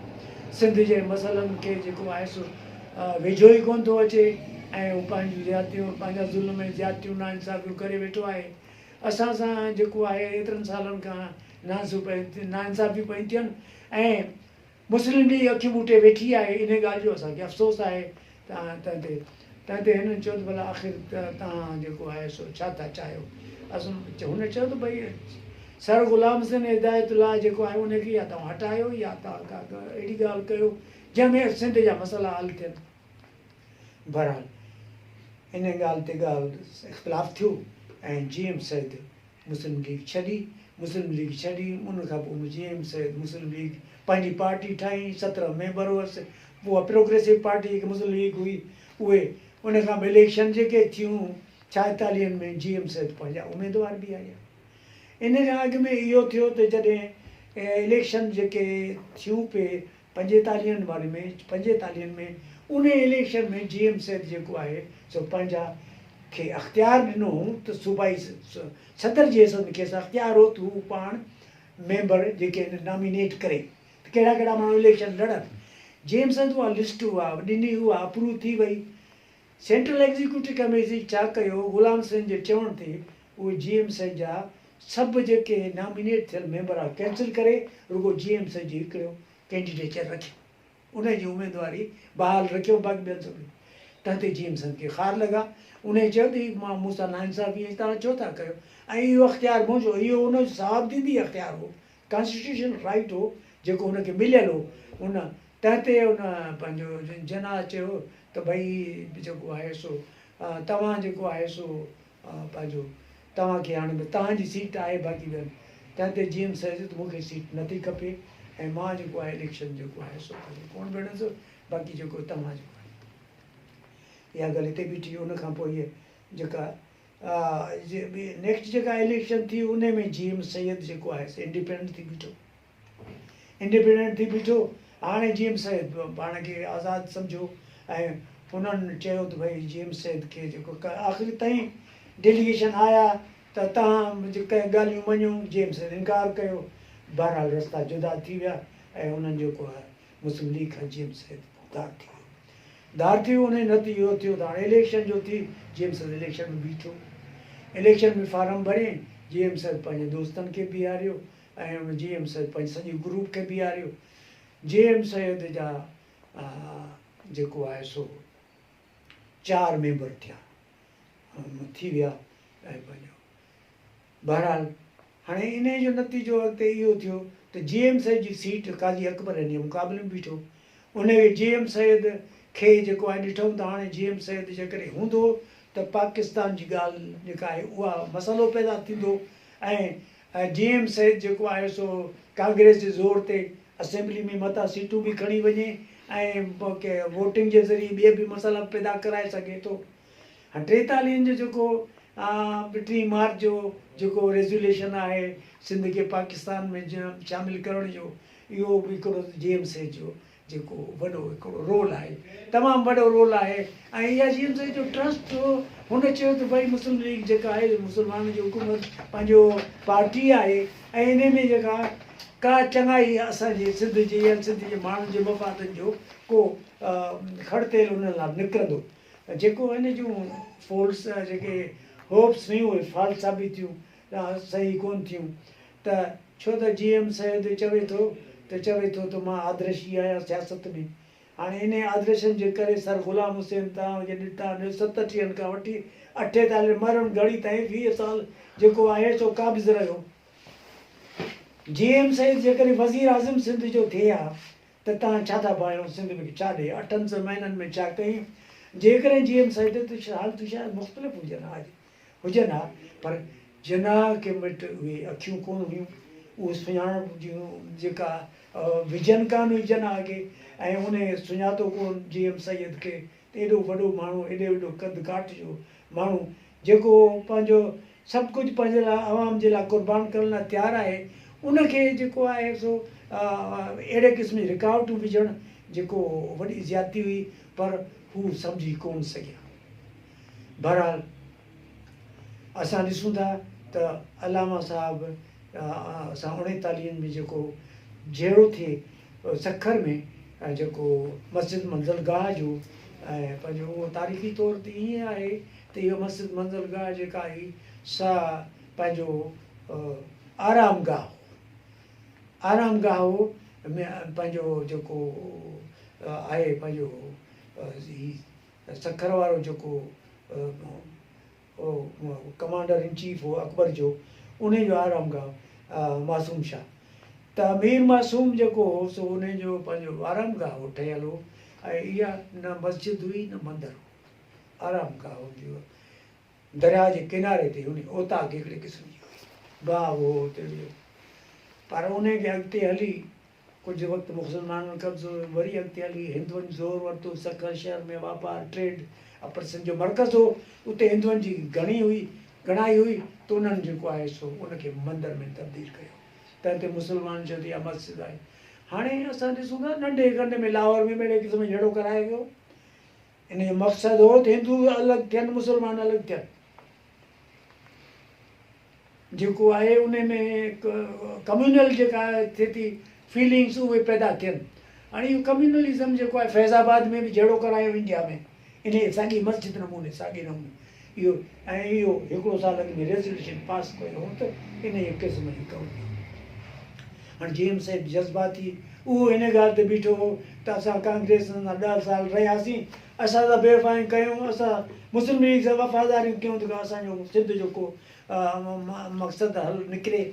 B: سنڌ جي مسئلن کي جيڪو آهي سو ويجهو ئي ڪونه ٿو اچي ۽ هو پنهنجون زيادتيون پنهنجا ظلم ۽ زيادتيون ناانصافيون ڪري ويٺو آهي اسان سان جيڪو آهي ايترن سالن کان ناانصافيون پيون ٿين ۽ مسلم ليگ اکيون ٻوٽي ويٺي آهي، انهي ڳالهه جو اسان کي افسوس آهي تنهن تي تنهن تي هنن چيو ته ڀلا آخر توهان جيڪو آهي سو ڇا ٿا چاهيو؟ اسان هن چيو ته ڀئي سر غلام حسين هدايت الله جيڪو آهي ان کي يا توهان هٽايو يا توهان ڪا اهڙي ڳالهه ڪيو جنهن ۾ سنڌ جا مسئلا حل ٿين. بهرحال انهي ڳالهه تي ڳالهه اختلاف ٿيو ۽ جي ايم سيد مسلم ليگ ڇڏي، مسلم ليگ ڇڏي، ان کان پوء جي ايم سيد مسلم ليگ پنهنجي پارٽي ٺاهي، 17 ميمبر هئس، پوء اها پروگريسو پارٽي جيڪي مسلم ليگ هئي اهي، ان کان به اليڪشن جيڪي ٿيون ڇائيتاليهن ۾ جي ايم سيد پنهنجا اميدوار بيهاريا. ان کان اڳ ۾ اهو ٿيو ته جڏهن اليڪشن جيڪي ٿيون پي پنجيتاليهن واري ۾ پنجيتاليهن ۾ انهي اليڪشن ۾ جي ايم سيد جيڪو آهي سو پنهنجا کي اختيار ڏنو هو ته صوبائي صدر جي حيثيت ۾ کيس اختيار هو ته هو پاڻ ميمبر جيڪي آهن نامينيٽ ڪري ته ڪهڙا ڪهڙا ماڻهو اليڪشن لڙن. جي ايم سيد اها لسٽ اها ڏني اها اپروو ٿي وئي. سينٽرل ايگزيڪيوٽو ڪميٽي ڇا ڪيو غلام حسين جي چوڻ تي اهي جي ايم سيد جا سڀ جيڪي نامينيٽ ٿيل ميمبر ها ڪينسل ڪري رڳو جي ايم سيد جي هڪڙو ڪينڊيڊيچر رکيو انهي جي اميدواري بحال رکيو باقي ٻين سڀني تنهن تي جي ايم سيد کي خار لڳا انهي چيو ته هي مان مون سان ناانصافي ۽ توهان ڇو ٿا ڪيو ۽ اهو اختيار منهنجو اهو ان جو صوابديدي اختيار هو ڪانسٽيٽيوشنل رائيٽ هو جيڪو هن کي مليل هو ان تنهن تي ان پنهنجو جناح چيو ته ڀئي جيڪو آهي سو توهان جيڪو آهي سو پنهنجو توهان کي هاڻي توهان جي سيٽ آهي باقي ٻين تنهن تي جي ايم سيد چيو ته مون کي سيٽ نٿي کپي ۽ مان جيڪو آهي اليڪشن جيڪو آهي سو پنهنجو ڪونه وڙهندس باقي جيڪو توهان جيڪو آهي اها ڳالهه هتي بيٺي ان کان پوء هيء جيڪا نيڪسٽ جيڪا اليڪشن ٿي ان ۾ جي ايم سيد جيڪو آهي سو انڊيپينڊنٽ ٿي بيٺو انڊيپينڊنٽ ٿي بيٺو. هاڻي جي ايم سيد پاڻ کي آزاد سمجهيو ۽ انهن چيو ته ڀئي جي ايم سيد کي جيڪو آخري تائين ڊيليگيشن آيا ته توهان ڪنهن ڳالهيون مڃو، جي ايم سيد انڪار ڪيو. بهرحال رستا جدا ٿي ويا ۽ انهن جيڪو آهي مسلم ليگ کان جي ايم سيد ڌار ٿي ويو. ڌار ٿي ويو انهي نتيجو اهو ٿيو ته هاڻي اليڪشن جو ٿي جي ايم سيد اليڪشن ۾ بيٺو. اليڪشن ۾ فارم ڀريائين. جي ايم سيد پنهنجي دوستن کي بيهاريو ۽ ان جي ايم سيد پنهنجي سڄي گروپ کي بيهاريو. جي ايم سيد جا جيڪو آهي سو چار ميمبر ٿيا ٿي ويا ۽ پنهنجو بهرحال هاڻي انهيء جو نتيجو اڳتي اهو ٿيو ته جي ايم سيد جي سيٽ قاضي اڪبر هن جي مقابلي ۾ بيٺو. انهيء جي ايم سيد کي جيڪو آهي ڏٺائون ته هاڻي جي ايم سيد جيڪڏهن هوندو ته پاڪستان جي ڳالهه جيڪا آهي اها مسئلو پيدا ٿيندو ۽ جي ايم سيد جيڪو آهي سو ڪانگريس جي زور تي اسيمبلي ۾ متان سيٽون به کڻي وڃي ۽ ووٽنگ جي ذريعي ٻئي به مسئلا پيدا ڪرائي سگهي ٿو. هاڻ ٽيتاليهن جو جيڪو ٽين مارچ جو جيڪو ريزوليشن آهي سنڌ کي پاڪستان ۾ شامل ڪرڻ جو اهو به هڪڙو جي ايم سيد جو جيڪو وڏو هڪڙو رول آهي تمام وڏو رول آهي ۽ اها جي ايم سيد جو ٽرسٽ هو هن چيو ته ڀائي مسلم ليگ جيڪا آهي مسلمانن جي حڪومت پنهنجو پارٽي آهي ۽ انهي ۾ جيڪا ڪا چڱائي اسان جي سنڌ جي يا سنڌ جي ماڻهن جي مفادن جو ڪو کڙ تيل انهن لاء نڪرندو جيڪو هن جون فولس جيڪي هوپس هيون اهي فالس ثابت ٿيون صحيح ڪونه ٿيون ته ڇو ته جي ايم سيد چوي ٿو ته چوي ٿو ته مان آدرشي آهيان سياست ۾ هاڻي انهي آدرشن جي ڪري سر غلام حسين توهان کي ڏٺا ستٽيهن کان وٺي اٺيتاليهن مرڻ گهڙي تائين 20 سال جيڪو آهي سو قابض رهيو جي ايم سيد جيڪڏهن وزير اعظم سنڌ جو ٿئي ها ته توهان ڇا ٿا ڀانئيو سنڌ ۾ ڇا ڏئي اٺن سئن مهينن ۾ ڇا ڪيائين جيڪڏهن جي ايم سيد ته حالتون شايد مختلف هجن ها اڄ هجن ها پر جناح کي وٽ اهي اکيون ڪونه هيون اهو سڃاڻپ جون جيڪا ويزن ڪانه هئي جناح کي ۽ ان سڃاتو ڪونه جي ايم سيد کي ته ايڏو وڏو ماڻهو ايڏي وڏو قد ڪاٺ جو ماڻهو جيڪو پنهنجو سڀ ڪجهه پنهنجي لاء عوام جي لاء قربان ڪرڻ لاء تيار آهي ان کي جيڪو آهي سو اهڙي قسم جي رڪاوٽون وجهڻ جيڪو وڏي زيادتي هئي پر هو سمجهي ڪونه سگهيا. بهرحال اسان ڏسون ٿا ته علامه صاحب سان اڻيتاليهن ۾ جيڪو جهيڙو ٿئي سکر ۾ جيڪو مسجد منزل گاهه جو ۽ پنهنجو اهو تاريخي طور تي ائين آهي ته اها مسجد منزل گاهه جيڪا هئي سا پنهنجو آرام گاهه هو. آرام گاهه هو پنهنجو جيڪو آهي پنهنجو هي سکر وارو جيڪو ڪمانڊر ان چيف هو اڪبر جو انهي جو آرام گاهه معصوم شاهه ته مير معصوم جيڪو هو سو انهي جو پنهنجو آرام گاهه هو ٺهيل هو ۽ اها نه مسجد هئي نه مندر هو آرام گاهه هوندي هئي درياء جي ڪناري تي هن اوطاق هڪڙي قسم جي هئي باغ هو اتي به پر انهي کي اڳتي هلي ڪجهه وقت مسلمانن قبضو وري اڳتي هلي هندوئن زور ورتو سکر شهر ۾ واپار ٽريڊ اپر سنڌ جو مرڪز هو اتي هندوئن جي گهڻي هئي گهڻائي هئي ته انهن جيڪو آهي سو ان کي مندر ۾ تبديل ڪيو تنهن تي مسلمانن چيو ته اها مسجد آهي هاڻي اسان ڏسون ٿا ننڍي کنڊ ۾ لاهور ۾ به اهڙي قسم جو جهيڙو ڪرايو ويو ان جو مقصد هو ته هندو الڳ ٿين مسلمان الڳ ٿين جيڪو آهي ان ۾ ڪميونل جيڪا ٿئي ٿي فيلنگس اهي پيدا ٿين هاڻي اهو ڪميونلزم جيڪو آهي فيض آباد ۾ به جهيڙو ڪرايو انڊيا ۾ انهي ساڳي مسجد نموني ساڳي نموني اهو ۽ اهو هڪڙو سال اڳ ۾ ريزوليوشن پاس ڪيو هو ته انهي قسم جي ڪم هاڻي جي ايم سيد جذباتي اهو ان ڳالهه تي بيٺو هو ته اسان ڪانگريس سان 10 سال رهياسين اسان سان بي وفايون ڪيون اسان مسلم ليگ سان وفاداريون ڪيون ته اسان جو سنڌ جو ڪو مقصد حل نڪري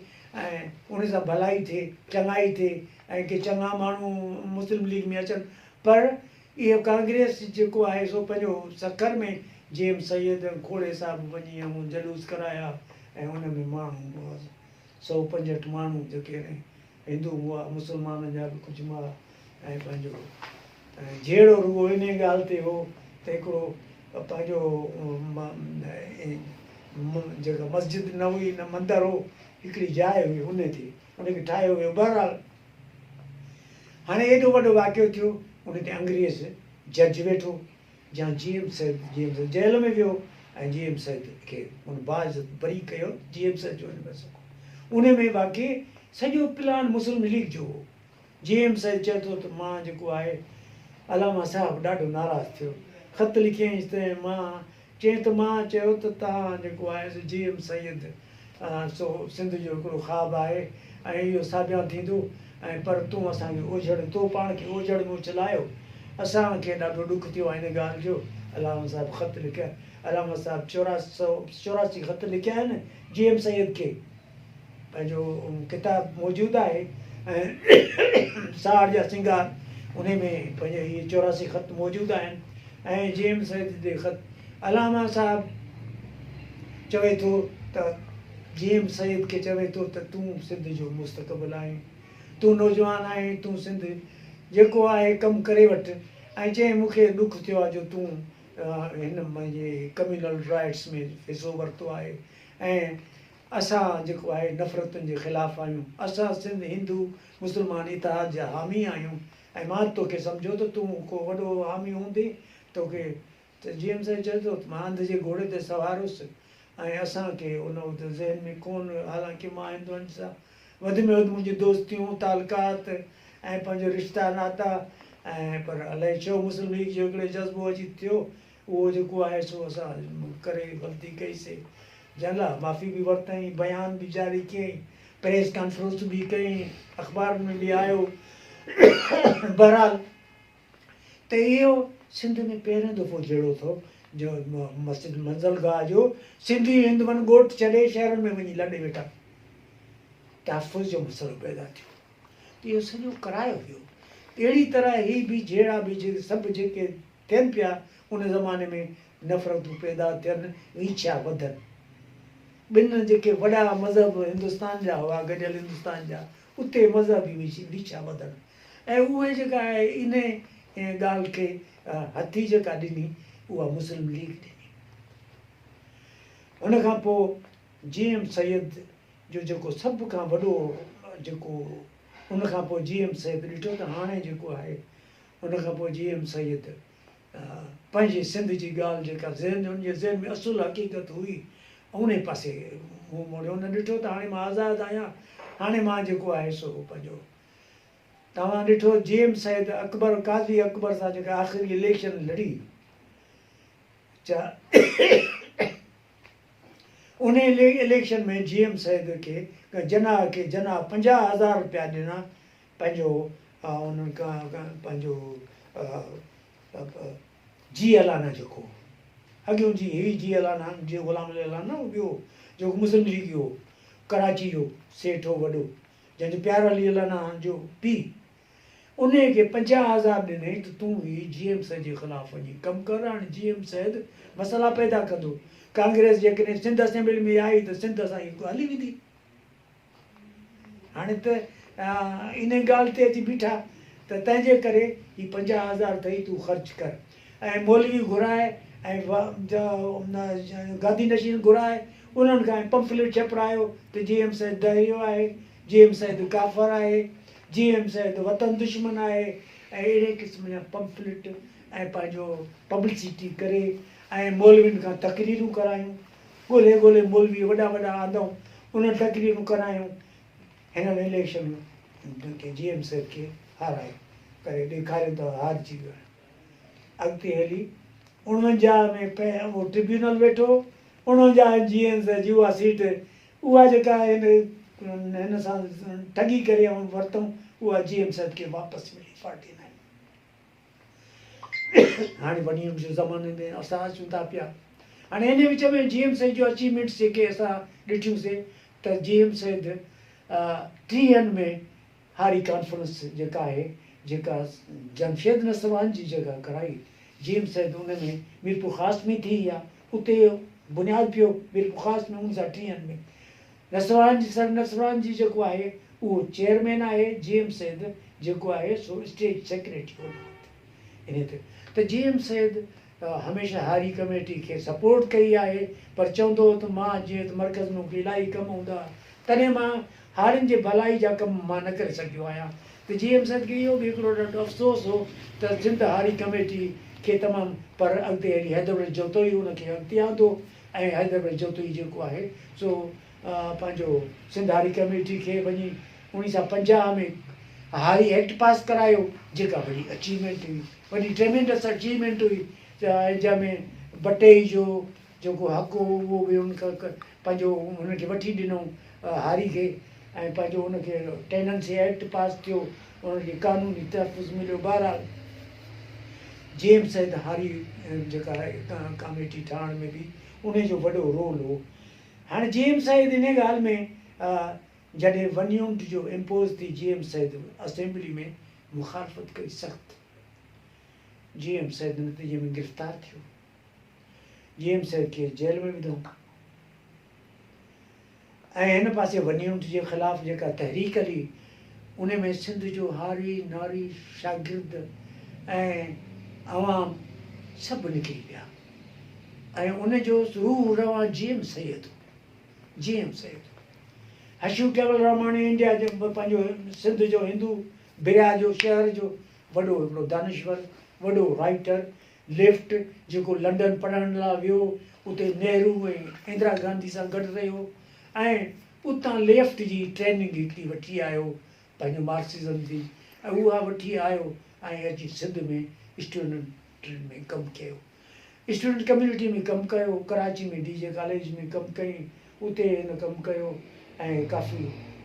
B: ۽ ان سان ڀلائي ٿئي، چڱائي ٿئي ۽ ڪي چڱا ماڻهو مسلم ليگ ۾ اچن پر اهو ڪانگريس جيڪو آهي سو پنهنجو سکر ۾ جي ايم سيد ۽ کوڙي صاحب وڃي ۽ جلوس ڪرايا ۽ ان ۾ ماڻهو 165 ماڻهو جيڪي هندو هئا مسلمانن جا به ڪجهه مئا ۽ پنهنجو جهيڙو رڳو انهيء ڳالهه تي هو ته هڪڙو پنهنجو جيڪا مسجد نه هئي نه مندر هو، هڪڙي جاء هئي ان تي ان کي ٺاهيو ويو. بهرحال هاڻي ايڏو وڏو واقعو ٿيو، ان تي انگريز جج ويٺو جا G M Syed, G M Syed jail ۾ ويو ۽ جي ايم سيد کي ان باعزت بري ڪيو، جي ايم سيد جو ان ۾ سڪو. ان ۾ واقعي سڄو پلان مسلم ليگ جو هو. جي ايم سيد چئي ٿو ته مان جيڪو آهي علامه صاحب ڏاڍو ناراض ٿيو خط لکيائينس ته مان چيائين ته مان چيو ته توهان جيڪو آهي سو جي ايم سيد سو سنڌ جو هڪڙو خواب آهي ۽ اهو ساڀيان ٿيندو ۽ پر تون اسان کي اوجهڙ تو پاڻ کي اوجهڙ ۾ اڇلايو. اسان کي ڏاڍو ڏک ٿيو آهي ان ڳالهه جو. علامه صاحب خط لکيا. علامه صاحب 84 خط لکيا آهن جي ايم سيد کي. پنهنجو ڪتاب موجود آهي ۽ ساهڙ جا سينگار انهي ۾ پنهنجا اهي 84 خط موجود آهن ۽ جي ايم سيد جي خط علامه صاحب چوي ٿو ته جي ايم سيد کي چوي ٿو ته تون سنڌ جو مستقبل آهين تون نوجوان آهين تون سنڌ جيڪو آهي ڪم ڪري وٺ ۽ چيائين مون کي ڏک ٿيو آهي جو تون هن منهنجي ڪميونل رائٽس ۾ حصو ورتو آهي ۽ اسان جيڪو آهي نفرتن جي خلاف آهيون، اسان سنڌ هندو مسلمان اتحاد جا حامي آهيون ۽ مان توکي سمجهيو ته تون ڪو وڏو حامي هوندين توکي ته جي ايم سيد چئي ٿو ته مان انڌ جي گهوڙي تي سوار هيس ۽ اسان کي ان وقت ذهن ۾ ڪونه حالانڪه مان هندوئن سان وڌ ۾ وڌ منهنجون دوستيون تعلقات ۽ پنهنجو رشتا ناتا ۽ پر الائي ڇو مسلم ليگ جو هڪڙو جذبو اچي ٿيو اهو جيڪو آهي سو اسان ڪري غلطي ڪئي سي جنهن لاء معافي به ورتائين، بيان به جاري ڪيائين، پريس ڪانفرنس به ڪيائين، اخبارن ۾ به آيو. بهرحال ته اهو سنڌ ۾ پهريون دفعو جهيڙو ٿيو جو مسجد منزل گاهه جو سنڌي هندوئن ڳوٺ ڇڏي شهرن ۾ وڃي لڏي ويٺا. تحفظ جو مسئلو پيدا ٿيو ته اهو سڄو ڪرايو ويو. اهڙي طرح هي به جهيڙا به سڀ جيڪي ٿين پيا، ان زماني ۾ نفرتون پيدا ٿين، ويڇا وڌن. ٻن جيڪي وڏا مذهب هندستان جا هئا، گڏيل هندستان جا، اتي مذهبي ويڇا وڌن ۽ اهي جيڪا آهي انهي ڳالهه کي هٿي جيڪا ڏني اها مسلم ليگ ڏني. ان کان پوء جي ايم سيد جو جيڪو سڀ کان وڏو جيڪو ان کان پوء جي ايم سيد ڏٺو ته هاڻي جيڪو آهي ان کان پوء جي ايم سيد پنهنجي سنڌ جي ڳالهه جيڪا ذهن هن جي ذهن ۾ اصل حقيقت هئي انهي پاسي منهن موڙيو. هن ڏٺو ته هاڻي مان آزاد آهيان، هاڻي مان جيڪو آهي سو پنهنجو توهان ڏٺو جي ايم سيد اڪبر قاضي اڪبر سان جيڪا آخري اليڪشن لڙي چا انهي اليڪشن ۾ جي ايم سيد کي جناح کي جناح 50,000 رپيا ڏنا پنهنجو انهن پنهنجو جي الانا جيڪو هو اڳيون جي هي جي الانا جي غلام علي الانا نه هو ٻيو جيڪو مسلم ليگي هو ڪراچي جو سيٺ هو وڏو جنهن جو پيار علي الانا جو پيء انهي کي 50,000 ڏنائين ته تون هي جي ايم سيد جي خلاف وڃي ڪم ڪر هاڻي جي ايم سيد مسئلا پيدا ڪندو ڪانگريس جيڪڏهن سنڌ اسيمبلي ۾ آئي ته سنڌ اسان جي هلي ويندي. هاڻي ته انهي ڳالهه تي اچي بيٺا ته تنهن جي ڪري هي 50,000 اٿئي تون خرچ ڪر ۽ مولوي گهرائي ۽ گادي نشين گهرائي انهن کان پمفليٽ ڇپرايو ته جي ايم سيد دهريو آهي، جي ايم سيد ڪافر آهي، جي ايم سيد وطن دشمن آهي ۽ اهڙي قسم جا پمفليٽ ۽ پنهنجو پبلسٽي ڪري ۽ مولوين کان تقريرون ڪرايون. ڳولهي ڳولهي مولوي وڏا وڏا آندائون، انهن تقريرون ڪرايون، هنن اليڪشن کي جي ايم سيد کي هارائي ڪري ڏيکاريو ته هارجي ويو آهيان. اڳتي هلي 49 ۾ اهو ٽربيونل ويٺو، 49 ۾ جي ايم سيد جي اها سيٽ اها جيڪا هن هن سان ٺڳي ڪري ورتائون اها جي ايم سيد کي واپس ملي فارٽي نائين. هاڻي وڃي ان جي زماني ۾ اسان اچون ٿا پيا. هاڻي انهي وچ ۾ جي ايم سيد جو اچيومينٽس جيڪي اسان ڏٺيون سي ته جي ايم سيد 30 ۾ هاري ڪانفرنس جيڪا آهي جيڪا جمشيد نسروان جي جيڪا ڪرائي جي ايم سيد ان ۾ ميرپور خاص ۾ ٿي اها اتي بنياد پيو ميرپور خاص ۾ انهن سان 30 ۾ نسروان جي سر نسروان جي جيڪو آهي اهو چيئرمين آهي جي ايم سيد جيڪو آهي سو اسٽيج سيڪريٽري هو ان وقت انهي تي ته جي ايم سيد هميشه هاري ڪميٽي کي سپورٽ ڪئي آهي پر چوندو هو ته مان جيئن ته مرڪز ۾ مونکي الاهي ڪم هوندا ها تڏهن مان هارين جي ڀلائي جا ڪم مان نه ڪري سگهيو آهيان ته جي ايم سيد کي اهو به هڪڙو ڏاڍو افسوس هو ته سنڌ هاري ڪميٽي کي تمام پر اڳتي هلي حيدر بخش جتوئي ان کي اڳتي آندو ۽ حيدر بخش جتوئي جيڪو آهي سو پنهنجو سنڌ هاري ڪميٽي کي وڃي اوڻيهه سئو 50 ۾ هاري ايڪٽ پاس ڪرايو جيڪا وڏي اچيومينٽ هئي وڏي ٽريمينڊس اچيومينٽ هئي جنهن ۾ بٽئي جو جيڪو حق هو اهو به ان کان پنهنجو هن کي وٺي ڏنو هاري کي ۽ پنهنجو ان کي ٽيننسي ايڪٽ پاس ٿيو انهن کي قانوني تحفظ مليو بهرحال جي ايم سيد هاري جيڪا ڪاميٽي ٺاهڻ ۾ به انهي جو وڏو رول هو هاڻي جي ايم سيد انهي ڳالهه ۾ جڏهن ون يونٽ جو امپوز ٿي جي ايم سيد اسيمبلي ۾ مخالفت ڪئي سخت جي ايم سيد نتيجي ۾ گرفتار ٿيو جي ايم سيد کي جيل ۾ وڌو ۽ هن پاسي ون يونٽ جي خلاف جيڪا تحريڪ هلي ان ۾ سنڌ جو هاري ناري شاگرد ۽ عوام سڀ نڪري پيا ۽ ان جو روح روان جي ايم سيد هو جي ايم سيد هو حشو ڪيولراماڻي انڊيا جو پنهنجو سنڌ جو هندو بريا جو شهر جو وڏو هڪڙو دانشور وڏو رائيٽر ليفٽ جيڪو لنڊن پڙهڻ لاء ويو، اتي نهرو ۽ اندرا گانڌي سان گڏ رهيو ۽ اتان ليفٽ جي ٽريننگ هڪڙي وٺي آيو پنهنجو مارڪسزم جي ۽ اها وٺي آيو ۽ اچي سنڌ ۾ اسٽوڊنٽن ۾ ڪم ڪيو. اسٽوڊنٽ ڪميونٽي ۾ ڪم ڪيو، ڪراچي ۾ ڊي جي ڪاليج ۾ ڪم ڪيائين، اتي هن ڪم ڪيو ۽ ڪافي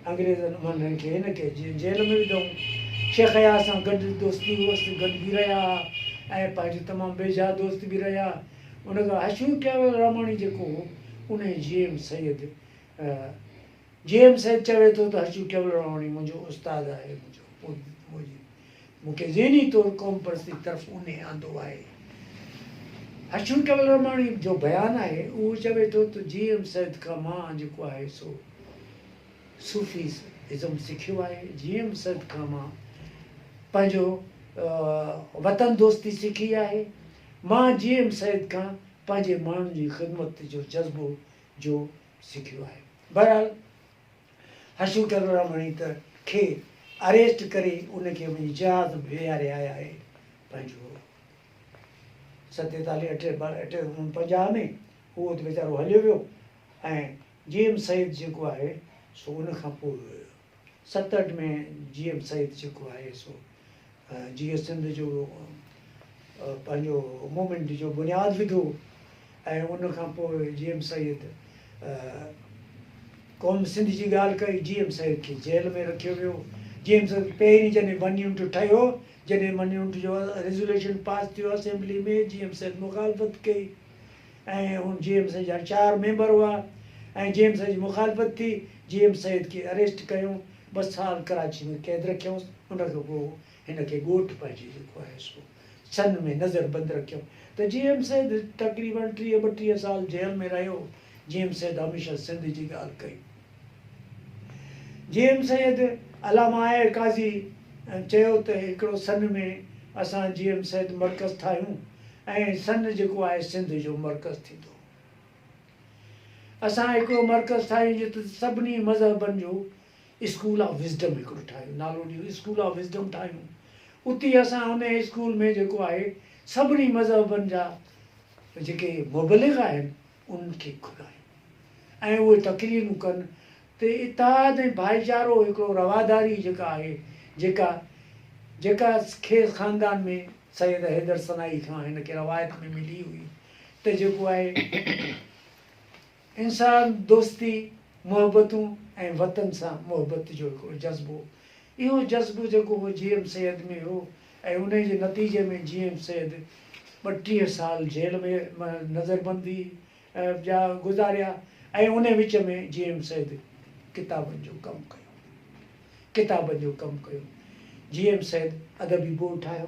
B: انگريزن انهن کي هن کي جيل ۾ وڌائون. شيخ اياز سان گڏ دوستي هئس، گڏ به رهيا ها ۽ پنهنجو تمام ويجها دوست به رهيا. ان کان حشو ڪيولراماڻي جيڪو هو انهي G M Syed G M Syed چوي ٿو ته حشو ڪيولراماڻي منهنجو استاد آهي، منهنجو مون کي ذهني طور قوم پرستي طرف انهي آندو آهي. حشو ڪيولراماڻي جو بيان آهي، اهو چوي ٿو ته جي ايم سيد کان مان جيڪو آهي سو صوفي ازم سکيو آهي، جي ايم سيد کان مان پنهنجو وطن دوستي سکي آهي، مان جي ايم سيد کان پنهنجي ماڻهن جي خدمت جو جذبو جو سکيو آهي. بهرحال حشو ڪيولراماڻي ته کي اريسٽ ڪري ان کي وڃي جهاز ۾ ويهاري آيا آهي پنهنجو ستيتاليهه اٺ اٺ پنجاهه ۾ اهو ته ويچارو هليو ويو ۽ جي ايم سيد جيڪو آهي سو ان کان پوء 67 ۾ جي ايم سيد جيڪو آهي سو جيئي سنڌ جو پنهنجو موومينٽ جو بنياد وڌو ۽ ان کان پوء جي ايم سيد قوم سنڌ جي ڳالهه ڪئي، جي ايم سيد کي جيل ۾ رکيو ويو. جي ايم سيد پهرين جڏهن ون يونٽ ٺهيو، جڏهن ون يونٽ جو ريزوليشن پاس ٿيو اسيمبلي ۾ جي ايم سيد مخالفت ڪئي ۽ ان جي ايم سيد جا چار ميمبر هئا ۽ جي ايم سيد جي مخالفت ٿي، جي ايم سيد کي اريسٽ ڪيو، ٻه سال ڪراچي ۾ قيد رکيائونس، ان کان پوء هن کي ڳوٺ پنهنجي جيڪو آهي سو سن ۾ نظر بند رکيو ته جي ايم سيد تقريبن ٽيهه ٻٽيهه سال جيل ۾ رهيو. جي ايم سيد هميشه سنڌ جي ڳالهه ڪئي. جي ايم سيد علامه آء آء قاضي چيو ته هڪڙو سن ۾ اسان جي ايم سيد مرڪز ٺاهيون ۽ سن جيڪو آهي سنڌ جو مرڪز ٿيندو. اسان هڪڙو مرڪز ٺاهيون جتي سڀني مذهبن جو اسڪول آف وزڊم هڪڙو ٺاهيو نالو ڏيون اسڪول آف وزڊم ٺاهيون اتي اسان ان اسڪول ۾ جيڪو آهي سڀني مذهبن جا جيڪي مبلغ آهن انهن کي گهرايون ۽ اهي تقريرون ڪن ته اتحاد ۽ ڀائيچارو هڪڙو رواداري جيڪا آهي جيڪا جيڪا کيس خاندان ۾ سيد حيدر سنائي کان هن کي روايت ۾ ملي هئي ته جيڪو آهي انسان دوستي، محبتون ۽ وطن سان محبت جو هڪڙو جذبو. اهو جذبو جيڪو هو جي ايم سيد ۾ هو ۽ انهي جي نتيجي ۾ جي ايم سيد 32 سال جيل ۾ نظربندي جا گذاريا ۽ انهي وچ ۾ جي ايم سيد ڪتابن جو ڪم ڪيو. ڪتابن جو ڪم ڪيو. جي ايم سيد ادبي بورڊ ٺاهيو.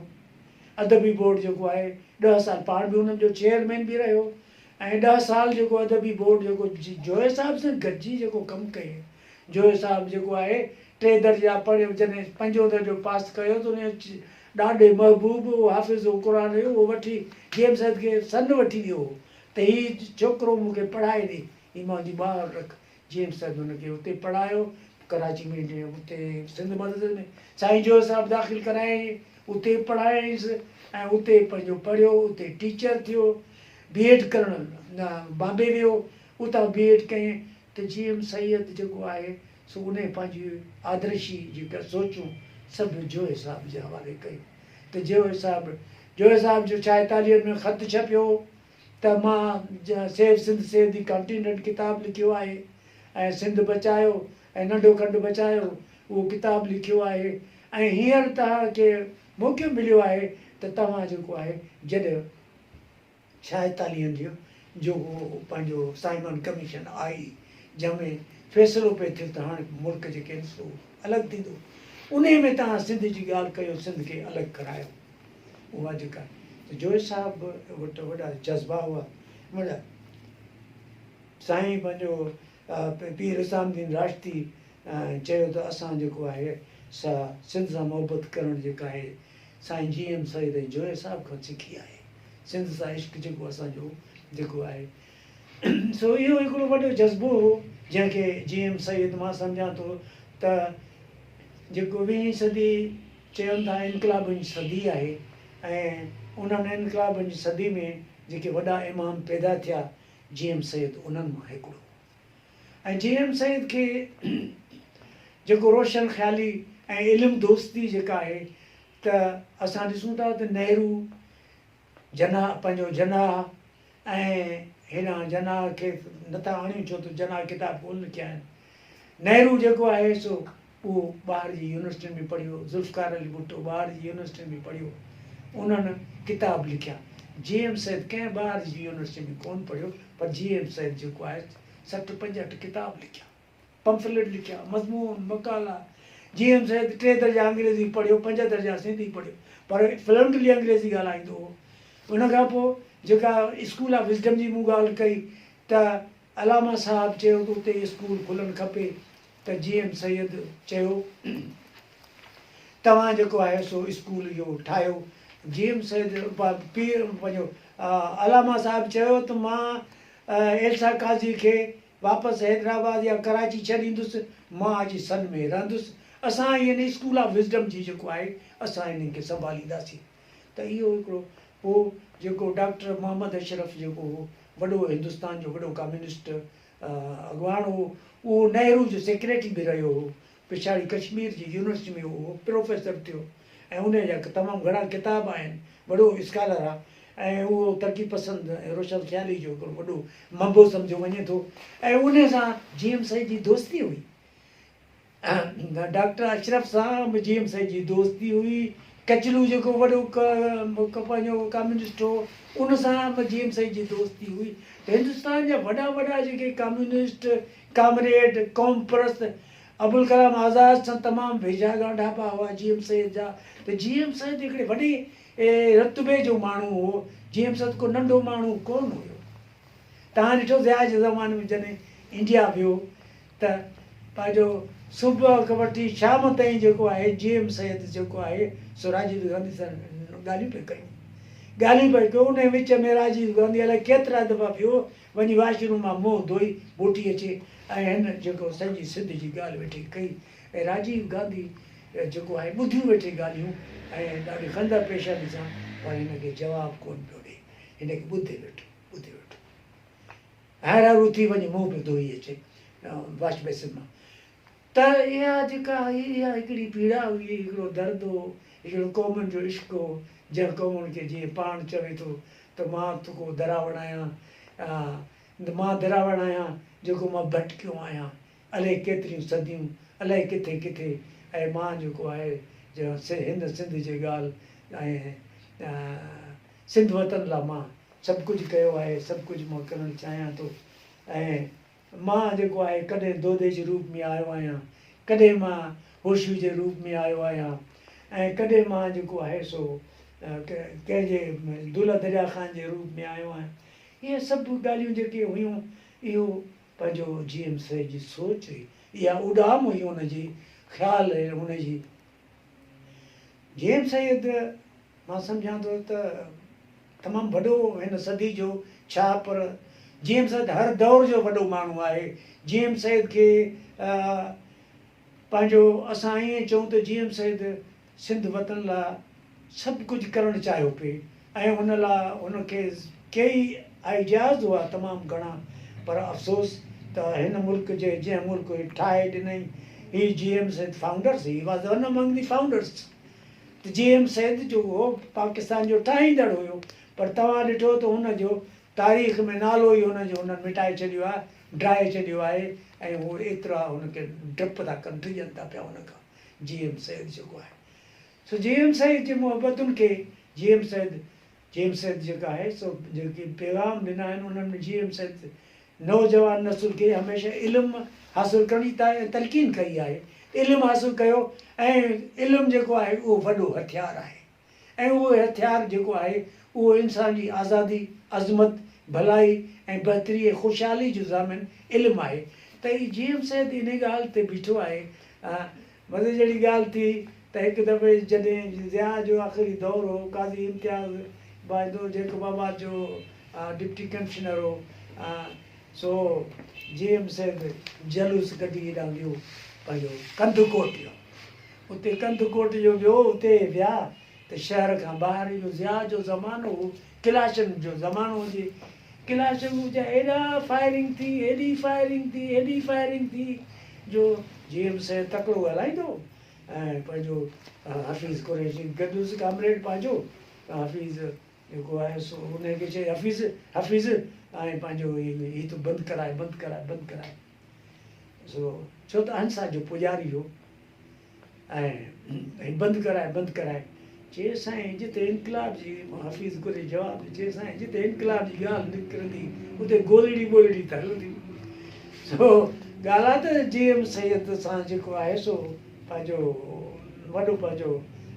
B: ادبي بورڊ جيڪو آهي ڏهه سال پاڻ به انهن جو چيئرمين به رهيو ۽ ڏهه سال جيڪو ادبي بورڊ جيڪو جويي صاحب سان گڏجي جيڪو ڪم ڪيائين. جويي صاحب جيڪو آهي ٽي درجا پڙهيو جڏهن پنجون درجو پاس ڪيو ته ان جو ڏاڏي محبوب اهو حافظ قرآن هيو اهو وٺي جي ايم سيد کي سن وٺي ويو هو ته هي ڇوڪرو مون کي پڙهائي ڏي هي منهنجي ٻانهن رک جي ايم سيد هن کي اتي پڙهايو ڪراچي ۾ اتي سنڌ مدرسي ۾ سائين جويي صاحب داخل ڪرايائين اتي پڙهايائينس ۽ اتي پنهنجو پڙهيو اتي ٽيچر ٿيو بي ايڊ ڪرڻ بامبي ويو اتان بي ايڊ ڪيائين ته جي ايم سيد جيڪو آهي سو انهي پنهنجي آدرشي جيڪا سوچون سڀ جويي صاحب جي حوالي ڪيون ته جويي صاحب جويي صاحب جو ڇائيتاليهن ۾ خط ڇپيو. ته مان save Sindh save the continent ڪتاب لکيو آهي ۽ سنڌ بچايو ۽ ننڍو کنڊ بچايو اهو ڪتاب لکيو آهي ۽ هينئر توهان کي موقعو مليو آهي ته توهان جيڪو آهي جڏهن ڇائيتاليهن جو جو پنهنجو سائمن ڪميشن آئي جنهن ۾ فيصلو پئي ٿيو ته هاڻي ملڪ جيڪي آهن سو الڳ ٿيندو انهي ۾ توهان سنڌ جي ڳالهه ڪيو سنڌ کي الڳ ڪرايو اها جيڪا ته جويي صاحب وٽ وڏا جذبا هئا وڏا سائين پنهنجو پير حسام الدين راشدي چيو ته اسان جيڪو آهي سا سنڌ سان محبت ڪرڻ جيڪا آهي سائين جي ايم سيد ۽ جويي صاحب کان سکي آهي. سنڌ سان عشق جيڪو اسان جو جيڪو آهي سو اهو هڪڙو وڏو جذبو هو جنهن کي جي ايم سيد مان سمجهان ٿو ته جيڪو ويهين صدي چون ٿا انقلابن جي صدي آهي ۽ انهن انقلابن جي صدي ۾ جيڪي وڏا امام پيدا ٿيا جي ايم سيد انهن مان هڪڙو هو. ۽ جي ايم سيد کي جيڪو روشن خيالي ۽ علم دوستي جيڪا آهي ته اسان ڏسون ٿا ته نهرو جناح پنهنجو جناح ۽ هيڏانهن جناح کي نٿا آڻيون ڇو ته جناح ڪتاب ڪونه لکيا آهن نهرو جيڪو آهي سو اهو ٻاهر جي يونيورسٽين ۾ پڙهيو، ذوالفقار علي ڀٽو ٻاهر جي يونيورسٽين ۾ پڙهيو، انهن ڪتاب لکيا. جي ايم سيد ڪنهن ٻاهر جي يونيورسٽي ۾ ڪونه پڙهيو پر جي ايم سيد جيڪو آهي 60 65 ڪتاب لکيا، پمفليٽ لکيا، مضمون، مقالا. جي ايم سيد ٽي درجا انگريزي پڙهيو، پنج درجا سنڌي پڙهيو پر فلوئنٽلي انگريزي ڳالهائيندو هو. ان کان پوء جيڪا اسڪول آف وزڊم جي مون ڳالهه ڪئي ته علامه صاحب چيو ته اتي اسڪول کلڻ کپي ته جي ايم سيد چيو توهان جيڪو آهي سو اسڪول اهو ٺاهيو. جي ايم سيد پير پنهنجو علامه صاحب چيو ته مان ايلسا قاضي کي واپس حيدرآباد يا ڪراچي ڇڏيندس، مان اچي سن ۾ رهندس. اسان ان اسڪول آف وزڊم جي جيڪو آهي اسان انهن کي سنڀالينداسين. ته اهو هڪڙو پوء جيڪو ڊاڪٽر محمد اشرف جيڪو هو وڏو هندستان جو وڏو ڪميونسٽ اڳواڻ هو، اهو نهرو جو سيڪريٽري به رهيو هو. پڇاڙي ڪشمير جي يونيورسٽي ۾ اهو پروفيسر ٿيو ۽ ان جا تمام گهڻا ڪتاب آهن، وڏو اسڪالر آهي ۽ اهو ترقي پسند ۽ روشن خيالي جو هڪڙو وڏو منبع سمجهيو وڃي ٿو ۽ ان سان جي ايم سيد جي دوستي هئي. ڊاڪٽر اشرف سان به جي ايم سيد جي دوستي هئي. ڪچلو جيڪو وڏو پنهنجو ڪميونسٽ هو ان سان به جي ايم سيد جي دوستي هئي ته هندستان جا وڏا وڏا جيڪي ڪميونسٽ، ڪامريڊ، قوم پرست ابوالڪلام آزاد سان تمام ويجها ڳانڍاپا هئا جي ايم سيد جا ته جي ايم سيد هڪڙي وڏي رتبي جو ماڻهو هو. جي ايم سيد ڪو ننڍو ماڻهو ڪونه هيو. توهان ڏٺو ضياء جي زماني ۾ جڏهن انڊيا ويو ته پنهنجو صبح کان وٺي شام تائين جيڪو آهي جي ايم سيد جيڪو آهي سو راجيو گانڌي سان ڳالهيون پئي ڪيون ڳالهيون پئي ڪيون انهي وچ ۾ راجيو گانڌي الائي ڪيترا دفعا ويو وڃي واش روم مان منهن ڌوئي موٽي اچي ۽ هن جيڪو سڄي سنڌ جي ڳالهه ويٺي ڪئي ۽ راجيو گانڌي جيڪو آهي ٻڌيون ويٺي ڳالهيون ۽ ڏاڍي خنده پيشاني سان پر هن کي جواب ڪونه پيو ڏئي هن کي ٻڌي ويٺو ٻڌي ويٺو. هر هر اٿي وڃي منهن پيو ڌوئي اچي واش بيسن مان. ته اها جيڪا هئي اها هڪڙي پيڙا هئي، هڪڙو درد هو، هڪڙو قومن جو عشق هو، جنهن قومن کي جيئن پاڻ چوي ٿو ته مان ته ڪو دراوڙ آهيان، مان دراوڙ آهيان جيڪو مان ڀٽڪيو آهيان، الائي ڪيتريون صديون، الائي ڪٿي ڪٿي ۽ مان جيڪو آهي هن سنڌ جي ڳالهه ۽ سنڌ وطن لا مان سڀ ڪجهه ڪيو آهي، سڀ ڪجهه مان ڪرڻ چاهيان ٿو ۽ مان جيڪو آهي ڪڏهن دودي جي روپ ۾ آيو آهيان، ڪڏهن مان هوشو جي روپ ۾ آيو آهيان ۽ ڪڏهن مان جيڪو آهي سو ڪنهن جي دولهه دريا خان جي روپ ۾ آيو آهيان. اهي سڀ ڳالهيون جيڪي هيون اهو پنهنجو جي ايم سيد جي سوچ هئي، اها اڏام هئي ان جي خيال ۽ ان جي جي ايم سيد مان سمجهان ٿو ته تمام وڏو هن صدي جو ڇا پر جي ايم سيد هر دور جو وڏو ماڻهو آهي. جي ايم سيد کي پنهنجو اسان ائين چئون ته جي ايم سيد سنڌ وطن لا سڀ ڪجهه ڪرڻ چاهيو پئي ۽ ان لا هن کي ڪيئي آئيڊياز هئا تمام گهڻا پر افسوس ته هن ملڪ جي جنهن ملڪ هي ٺاهي ڏنئي هي G M Syed founders he was one among the founders ته جي ايم سيد جو هو پاڪستان جو ٺاهيندڙ هيو پر توهان ڏٺو ته هن جو تاريخ ۾ نالو ئي هن جو هنن مٽائي ڇڏيو آهي، ڊاهي ڇڏيو آهي ۽ هو ايترا هن کي ڊپ ٿا ڪن، ڊڄن ٿا پيا هن کان جي ايم سيد جيڪو آهي. سو جي ايم سيد جي محبتن کي جي ايم سيد جي ايم سيد جيڪا آهي سو جيڪي پيغام ڏنا آهن انهن ۾ جي ايم سيد نوجوان نسل کي هميشه علم حاصل ڪرڻ جي تلقين ڪئي آهي. علم حاصل ڪيو ۽ علم جيڪو آهي اهو وڏو هٿيار آهي. ۽ اهو هٿيار جيڪو آهي اهو انسان جي آزادي، عظمت، ڀلائي ۽ بهتري ۽ خوشحالي جو ضامن علم آهي ته هي جي ايم سيد انهي ڳالهه تي بيٺو آهي. مزي جهڙي ڳالهه ٿي ته هڪ دفعي جڏهن ضياء جو آخري دور هو، قاضي امتياز باهدو جيڪب آباد جو ڊپٽي ڪمشنر هو، سو جي ايم سيد جلوس ڪڍي هيڏانهن ويو پنهنجو ڪنڌڪوٽ ويو. اتي ڪنڌڪوٽ جو ويو، اتي ويا ته شهر کان ٻاهر اهو ضياء جو زمانو هو، ڪلاشن جو زمانو هجي، ڪلاشن جا ايڏا فائرنگ ٿي، ايڏي فائرنگ ٿي، ايڏي فائرنگ ٿي جو جي ايم سيد تڪڙو ڳالهائيندو ۽ پنهنجو حفيظ قريشي گڏ هيس ڪامريڊ پنهنجو حفيظ جيڪو آهي سو انهي کي چئي حفيظ حفيظ ۽ پنهنجو هي ته بند ڪرائي بند ڪرائي بند ڪرائي سو ڇو ته اهنسا جو پوڄاري هو ۽ بند ڪرائي بند ڪرائي چي سائين جتي انقلاب جي حفيظ ڪري جواب ڏي چي سائين جتي انقلاب جي ڳالهه نڪرندي اتي گولڙي ٻولڙي ته هلندي سو ڳالهه آهي ته جي ايم سيد سان جيڪو آهي سو پنهنجو وڏو پنهنجو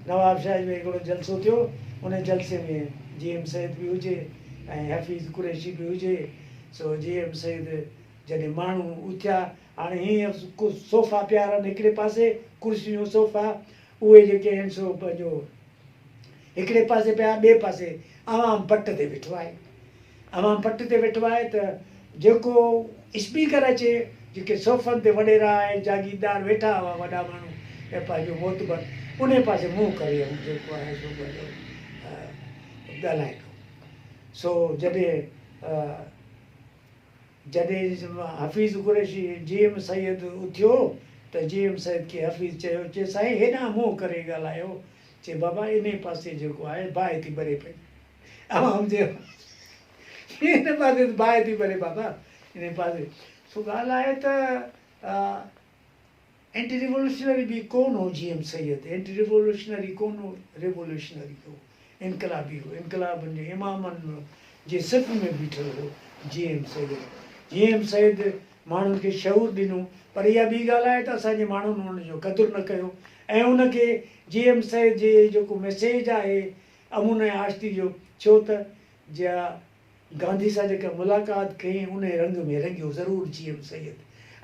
B: نوابشاهه ۾ هڪڙو جلسو ٿيو ان جلسي ۾ جي ايم سيد به هجي ۽ حفيظ قريشي به هجي سو جي ايم سيد جڏهن ماڻهو اٿيا، هاڻي هيئن صوفا پيا رهن هڪڙي پاسي، ڪرسيون صوفا، اهي جيڪي آهن سو پنهنجو هڪڙي پاسي پيا، ٻئي پاسي عوام پٽ تي ويٺو آهي. عوام پٽ تي ويٺو آهي ته جيڪو اسپيڪر اچي، جيڪي صوفن تي وڏيرا ۽ جاگيردار ويٺا هئا، وڏا ماڻهو ۽ پنهنجو معتبر، انهي پاسي منهن ڪري هو جيڪو آهي سو پنهنجو ڳالهائي پيو. سو جڏهن. جڏهن حفيظ قريشي جي ايم سيد اٿيو ته جي ايم سيد کي حفيظ چيو، چي سائين هيڏانهن منهن ڪري ڳالهايو، چي بابا انهي پاسي جيڪو آهي باهه ٿي ٻري پئي. عوام چيو هن پاسي ته باهه ٿي ٻري بابا انهي پاسي. سو ڳالهه آهي ته اينٽي ريولوشنري به ڪونه هو G M Syed, anti revolutionary ڪونه هو، ريولوشنري هو، انقلابي هو، انقلابن جي امامن جي صف ۾ بيٺل هو G M Syed. G M Syed ماڻهن کي شعور ڏنو پر اها ٻي ڳالهه آهي ته اسان جي ماڻهن ان جو قدر نه ڪيو ۽ ان کي جي ايم سيد جي جيڪو ميسيج آهي امن ۽ آشتي جو ڇو ته جا گانڌي سان جيڪا ملاقات ڪئي انهي رنگ ۾ رڱيو ضرور G M Syed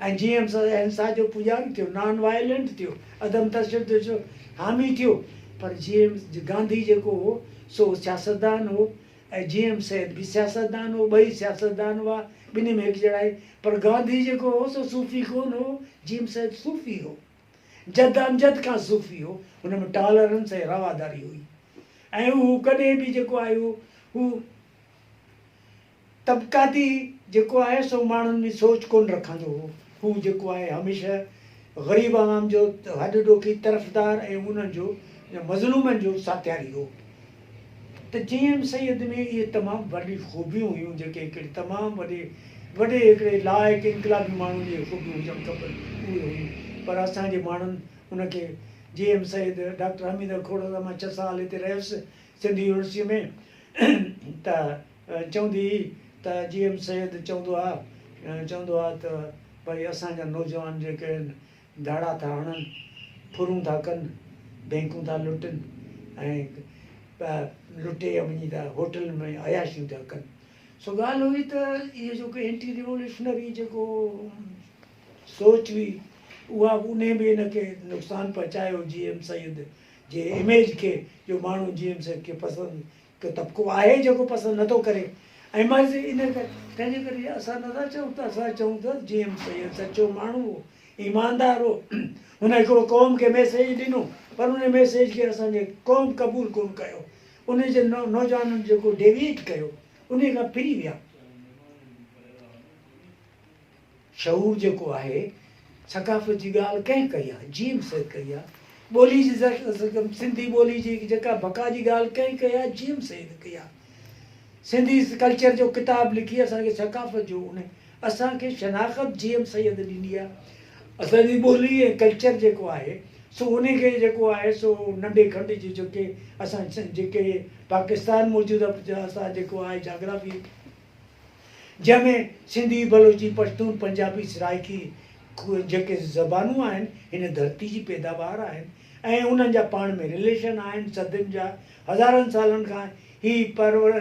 B: ۽ G M Syed ahimsa جو پوڄاري ٿيو، نان وائلنٽ ٿيو، عدم تشدد جو حامي ٿيو پر جي ايم گانڌي جيڪو هو سو سياستدان هو ۽ جي ايم سيد به سياستدان هو ٻئي سياستدان هئا ٻنهي ۾ هڪجهڙائي پر گانڌي جيڪو هو سو صوفي ڪونه هو جي ايم سيد صوفي هو جد امجد کان صوفي هو هن ۾ ٽالرنس ۽ رواداري هئي ۽ هو ڪڏهن به جيڪو آهي هو طبقاتي جيڪو آهي سو ماڻهن ۾ سوچ ڪونه رکندو هو. هو جيڪو آهي هميشه غريب عوام جو هڏ ڏوکي طرفدار ۽ انهن جو مظلومن جو ساٿياري هو. ته جي ايم سيد ۾ اهي تمام وڏيون خوبيون هيون جيڪي هڪڙي تمام وڏي وڏي هڪڙي لائق انقلابي ماڻهو جي خوبيون هجڻ کپن اهي هيون پر اسان جي ماڻهن ان کي جي ايم سيد ڊاڪٽر حميده کوڙ سان مان ڇهه سال هتي رهيس سنڌ يونيورسٽيء ۾ ته چوندي هئي ته جي ايم سيد چوندو آ چوندو آ ته ڀئي اسان جا نوجوان جيڪي آهن ڌاڙا ٿا هڻن، ڦرون ٿا ڪن، بينڪون ٿا لٽن ۽ لٽي وڃي ٿا هوٽلن ۾ عياشيون ٿا ڪن. سو ڳالهه هئي ته اهو جيڪو اينٽي ريولوشنري جيڪو سوچ هئي اها به انهي به هن کي نقصان پهچايو جي ايم سيد جي اميج کي جو ماڻهو جي ايم سيد کي پسند ڪو طبقو آهي جيڪو پسند نٿو ڪري ۽ محض ان ڪري تنهنجي ڪري اسان نٿا چئون ته اسان چئون ته جي ايم سيد سچو ماڻهو هو ايماندار هو هن هڪڙو قوم کي ميسيج ڏنو پر ان ميسيج کي اسان جي قوم قبول ڪونه ڪيو ان جي نوجوانن جيڪو ڊيويئيٽ ڪيو انهي کان ڦري ويا. شعور جيڪو آهي، ثقافت جي ڳالهه ڪنهن ڪئي آهي؟ جي ايم سيد ڪئي آهي. ٻولي جي سنڌي ٻولي جي جيڪا بقا جي ڳالهه ڪنهن ڪئي آهي؟ جي ايم سيد ڪئي آهي. سنڌي ڪلچر جو ڪتاب لکي اسان کي ثقافت جو ان اسان کي شناخت جي ايم سيد ڏني آهي. اسان جي ٻولي ۽ ڪلچر جيڪو آهي سو ان کي جيڪو آهي سو ننڍي کنڊ جي جيڪي اسان جيڪي پاڪستان موجوده اسان جيڪو آهي جاگرافي جنهن ۾ سنڌي، بلوچي، پشتون، پنجابي، سرائيڪي جيڪي زبانون آهن هن ڌرتي جي پيداوار آهن ۽ انهن جا پاڻ ۾ رليشن آهن صدين جا هزارن سالن کان هي پرور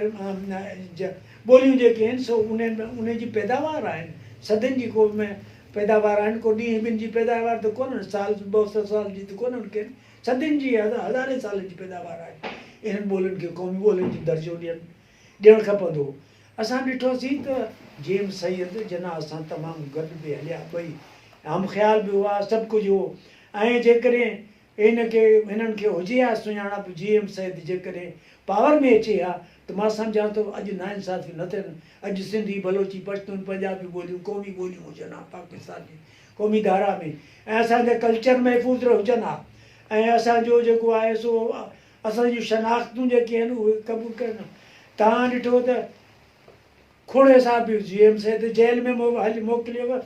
B: ٻوليون جيڪي آهن سو انهن جي پيداوار آهن صدين جي ڪو پيداوار آهن ڪو ڏينهن ٻن جي پيداوار ته ڪونهن سال 200 سال جي ته ڪونهن ڪين صدين جي هزارين سالن جي پيداوار آهي انهن ٻولين کي قومي ٻولين جو درجو ڏين ڏيڻ کپندو هو. اسان ڏٺوسين ته جي ايم سيد جناح سان تمام گڏ به هليا، ٻئي هم خيال به هئا، سڀ ڪجهه هو ۽ جيڪڏهن هن کي هنن کي هجي ها سڃاڻپ جي ايم سيد جيڪڏهن پاور ۾ اچي ها ته مان سمجهان ٿو اڄ ناانصافيون نه ٿين، اڄ سنڌي، بلوچي، پشتون، پنجابي ٻوليون قومي ٻوليون هجن ها پاڪستان جي قومي ڌارا ۾ ۽ اسان جا ڪلچر محفوظ هجن ها ۽ اسان جو جيڪو آهي سو اسان جون شناختون جيڪي آهن اهي قبول ڪرڻ. توهان ڏٺو ته کوڙ حساب به جي ايم سيد جيل ۾ هلي موڪليو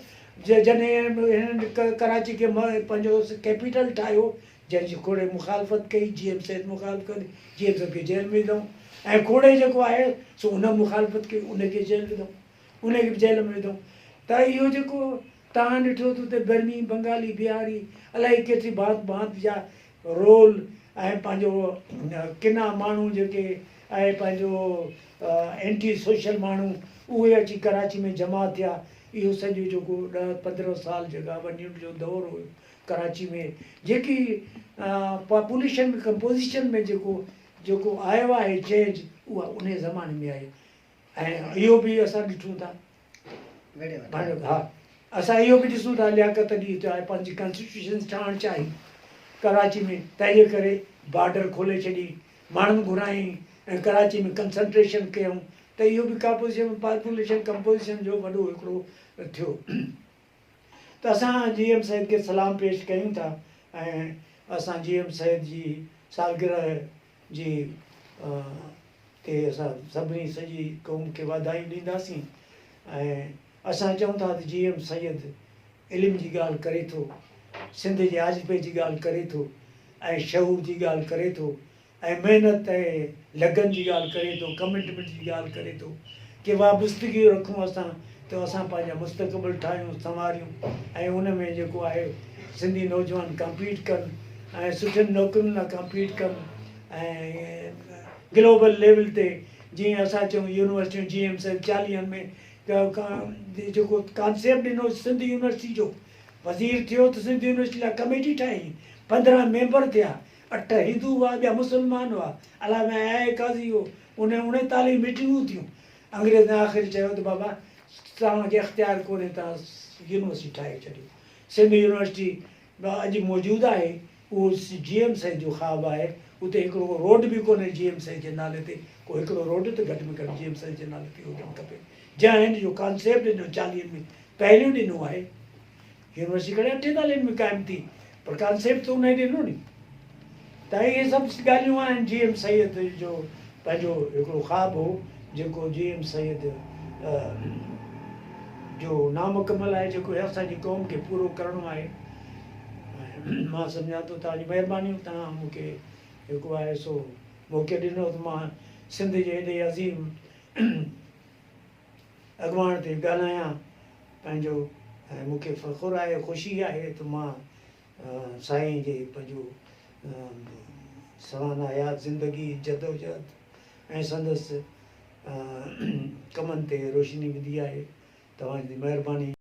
B: جڏهن هنن ڪراچي کي پنهنجو ڪيپيٽل ٺاهيو جنهن جي کوڙي مخالفت ڪئي جي ايم سيد مخالفت ڪئي جي ايم سيد کي جيل ۾ وڌائون ۽ کوڙي جيڪو آهي سو ان مخالفت ڪئي ان کي جيل وڌائون ان کي به جيل ۾ وڌائون ته اهو جيڪو توهان ڏٺو ته اتي برمي بنگالي بهاري الائي ڪيتري ڀانت ڀانت جا رول ۽ پنهنجو ڪنا ماڻهو جيڪي ۽ پنهنجو اينٽي سوشل ماڻهو اهي اچي ڪراچي ۾ جمع ٿيا اهو سڄو جيڪو 10 15 سال جيڪا ون يونٽ جو دور هيو ڪراچي ۾ جيڪي پاپوليشن ڪمپوزيشن ۾ جيڪو جيڪو آيو آهي چينج اها انهي زماني ۾ آئي ۽ اهو به اسان ڏٺون ٿا ها اسان اهو به ڏسون ٿا لياقت علي چاهي پنهنجي ڪانسٽيٽيوشن ٺاهڻ چاهي ڪراچي ۾ تنهن جي ڪري بارڊر کولي ڇڏي ماڻهن گهرائين ۽ ڪراچي ۾ ڪنسنٽريشن ڪيائون ته اهو به ڪاپوزيشن پاپوليشن ڪمپوزيشن جو وڏو هڪڙو ٿيو ته اسان جي ايم سيد کي سلام پيش ڪيون ٿا ۽ اسان جي ايم سيد جي سالگرهه جي تي اسان سڀني سڄي قوم کي واڌايون ڏينداسين ۽ اسان چئون ٿا ته جي ايم سيد علم جي ڳالهه ڪري ٿو، سنڌ جي آجپي جي ڳالهه ڪري ٿو ۽ شعور جي ڳالهه ڪري ٿو ۽ محنت ۽ لگن جي ڳالهه ڪري ٿو، ڪمٽمينٽ جي ڳالهه ڪري ٿو ڪي وابستگي رکون اسان ته اسان پنهنجا مستقبل ٺاهيون سنواريون ۽ ان ۾ جيڪو آهي سنڌي نوجوان ڪمپيٽ ڪن ۽ سٺين نوڪرين لاء ڪمپيٽ ڪن ۽ گلوبل ليول تي جيئن اسان چئون يونيورسٽيون جي ايم سيد چاليهن ۾ جيڪو ڪانسيپٽ ڏنو سنڌ يونيورسٽي جو وزير ٿيو ته سنڌ يونيورسٽي لاء ڪميٽي ٺاهي 15 ميمبر ٿيا 8 هندو هئا ٻيا مسلمان هئا علامه آء آء قاضي هو ان 39 ميٽنگون ٿيون انگريزن آخر چيو ته بابا توهان کي اختيار ڪونهي توهان يونيورسٽي ٺاهي ڇڏيو سنڌ يونيورسٽي اڄ موجود آهي اهو جي ايم سيد جو خواب آهي، اتي هڪڙو روڊ به ڪونهي جي ايم سيد جي نالي تي، ڪو هڪڙو روڊ ته گهٽ ۾ گهٽ جي ايم سيد جي نالي تي هجڻ کپي، جنهن هن جو ڪانسيپٽ ڏنو چاليهن ۾ پهريون ڏنو آهي، يونيورسٽي کڻي اٺيتاليهن ۾ قائم ٿي پر ڪانسيپٽ ته انهي ڏنو ني ته اهي سڀ ڳالهيون آهن جي ايم سيد جو پنهنجو هڪڙو خواب هو جيڪو جي ايم سيد جو نامڪمل آهي جيڪو اسان جي قوم کي پورو ڪرڻو آهي. مان سمجهان ٿو توهان جي مهرباني توهان مون کي جيڪو آهي سو موقعو ڏنو ته مان سنڌ جي ايڏي عظيم اڳواڻ تي ڳالهايان پنهنجو ۽ مون کي فخر آهي خوشي آهي ته مان سائين جي پنهنجو سوانح حيات زندگي جدوجهد ۽ سندس ڪمن تي روشني وڌي آهي توهان جي مهرباني.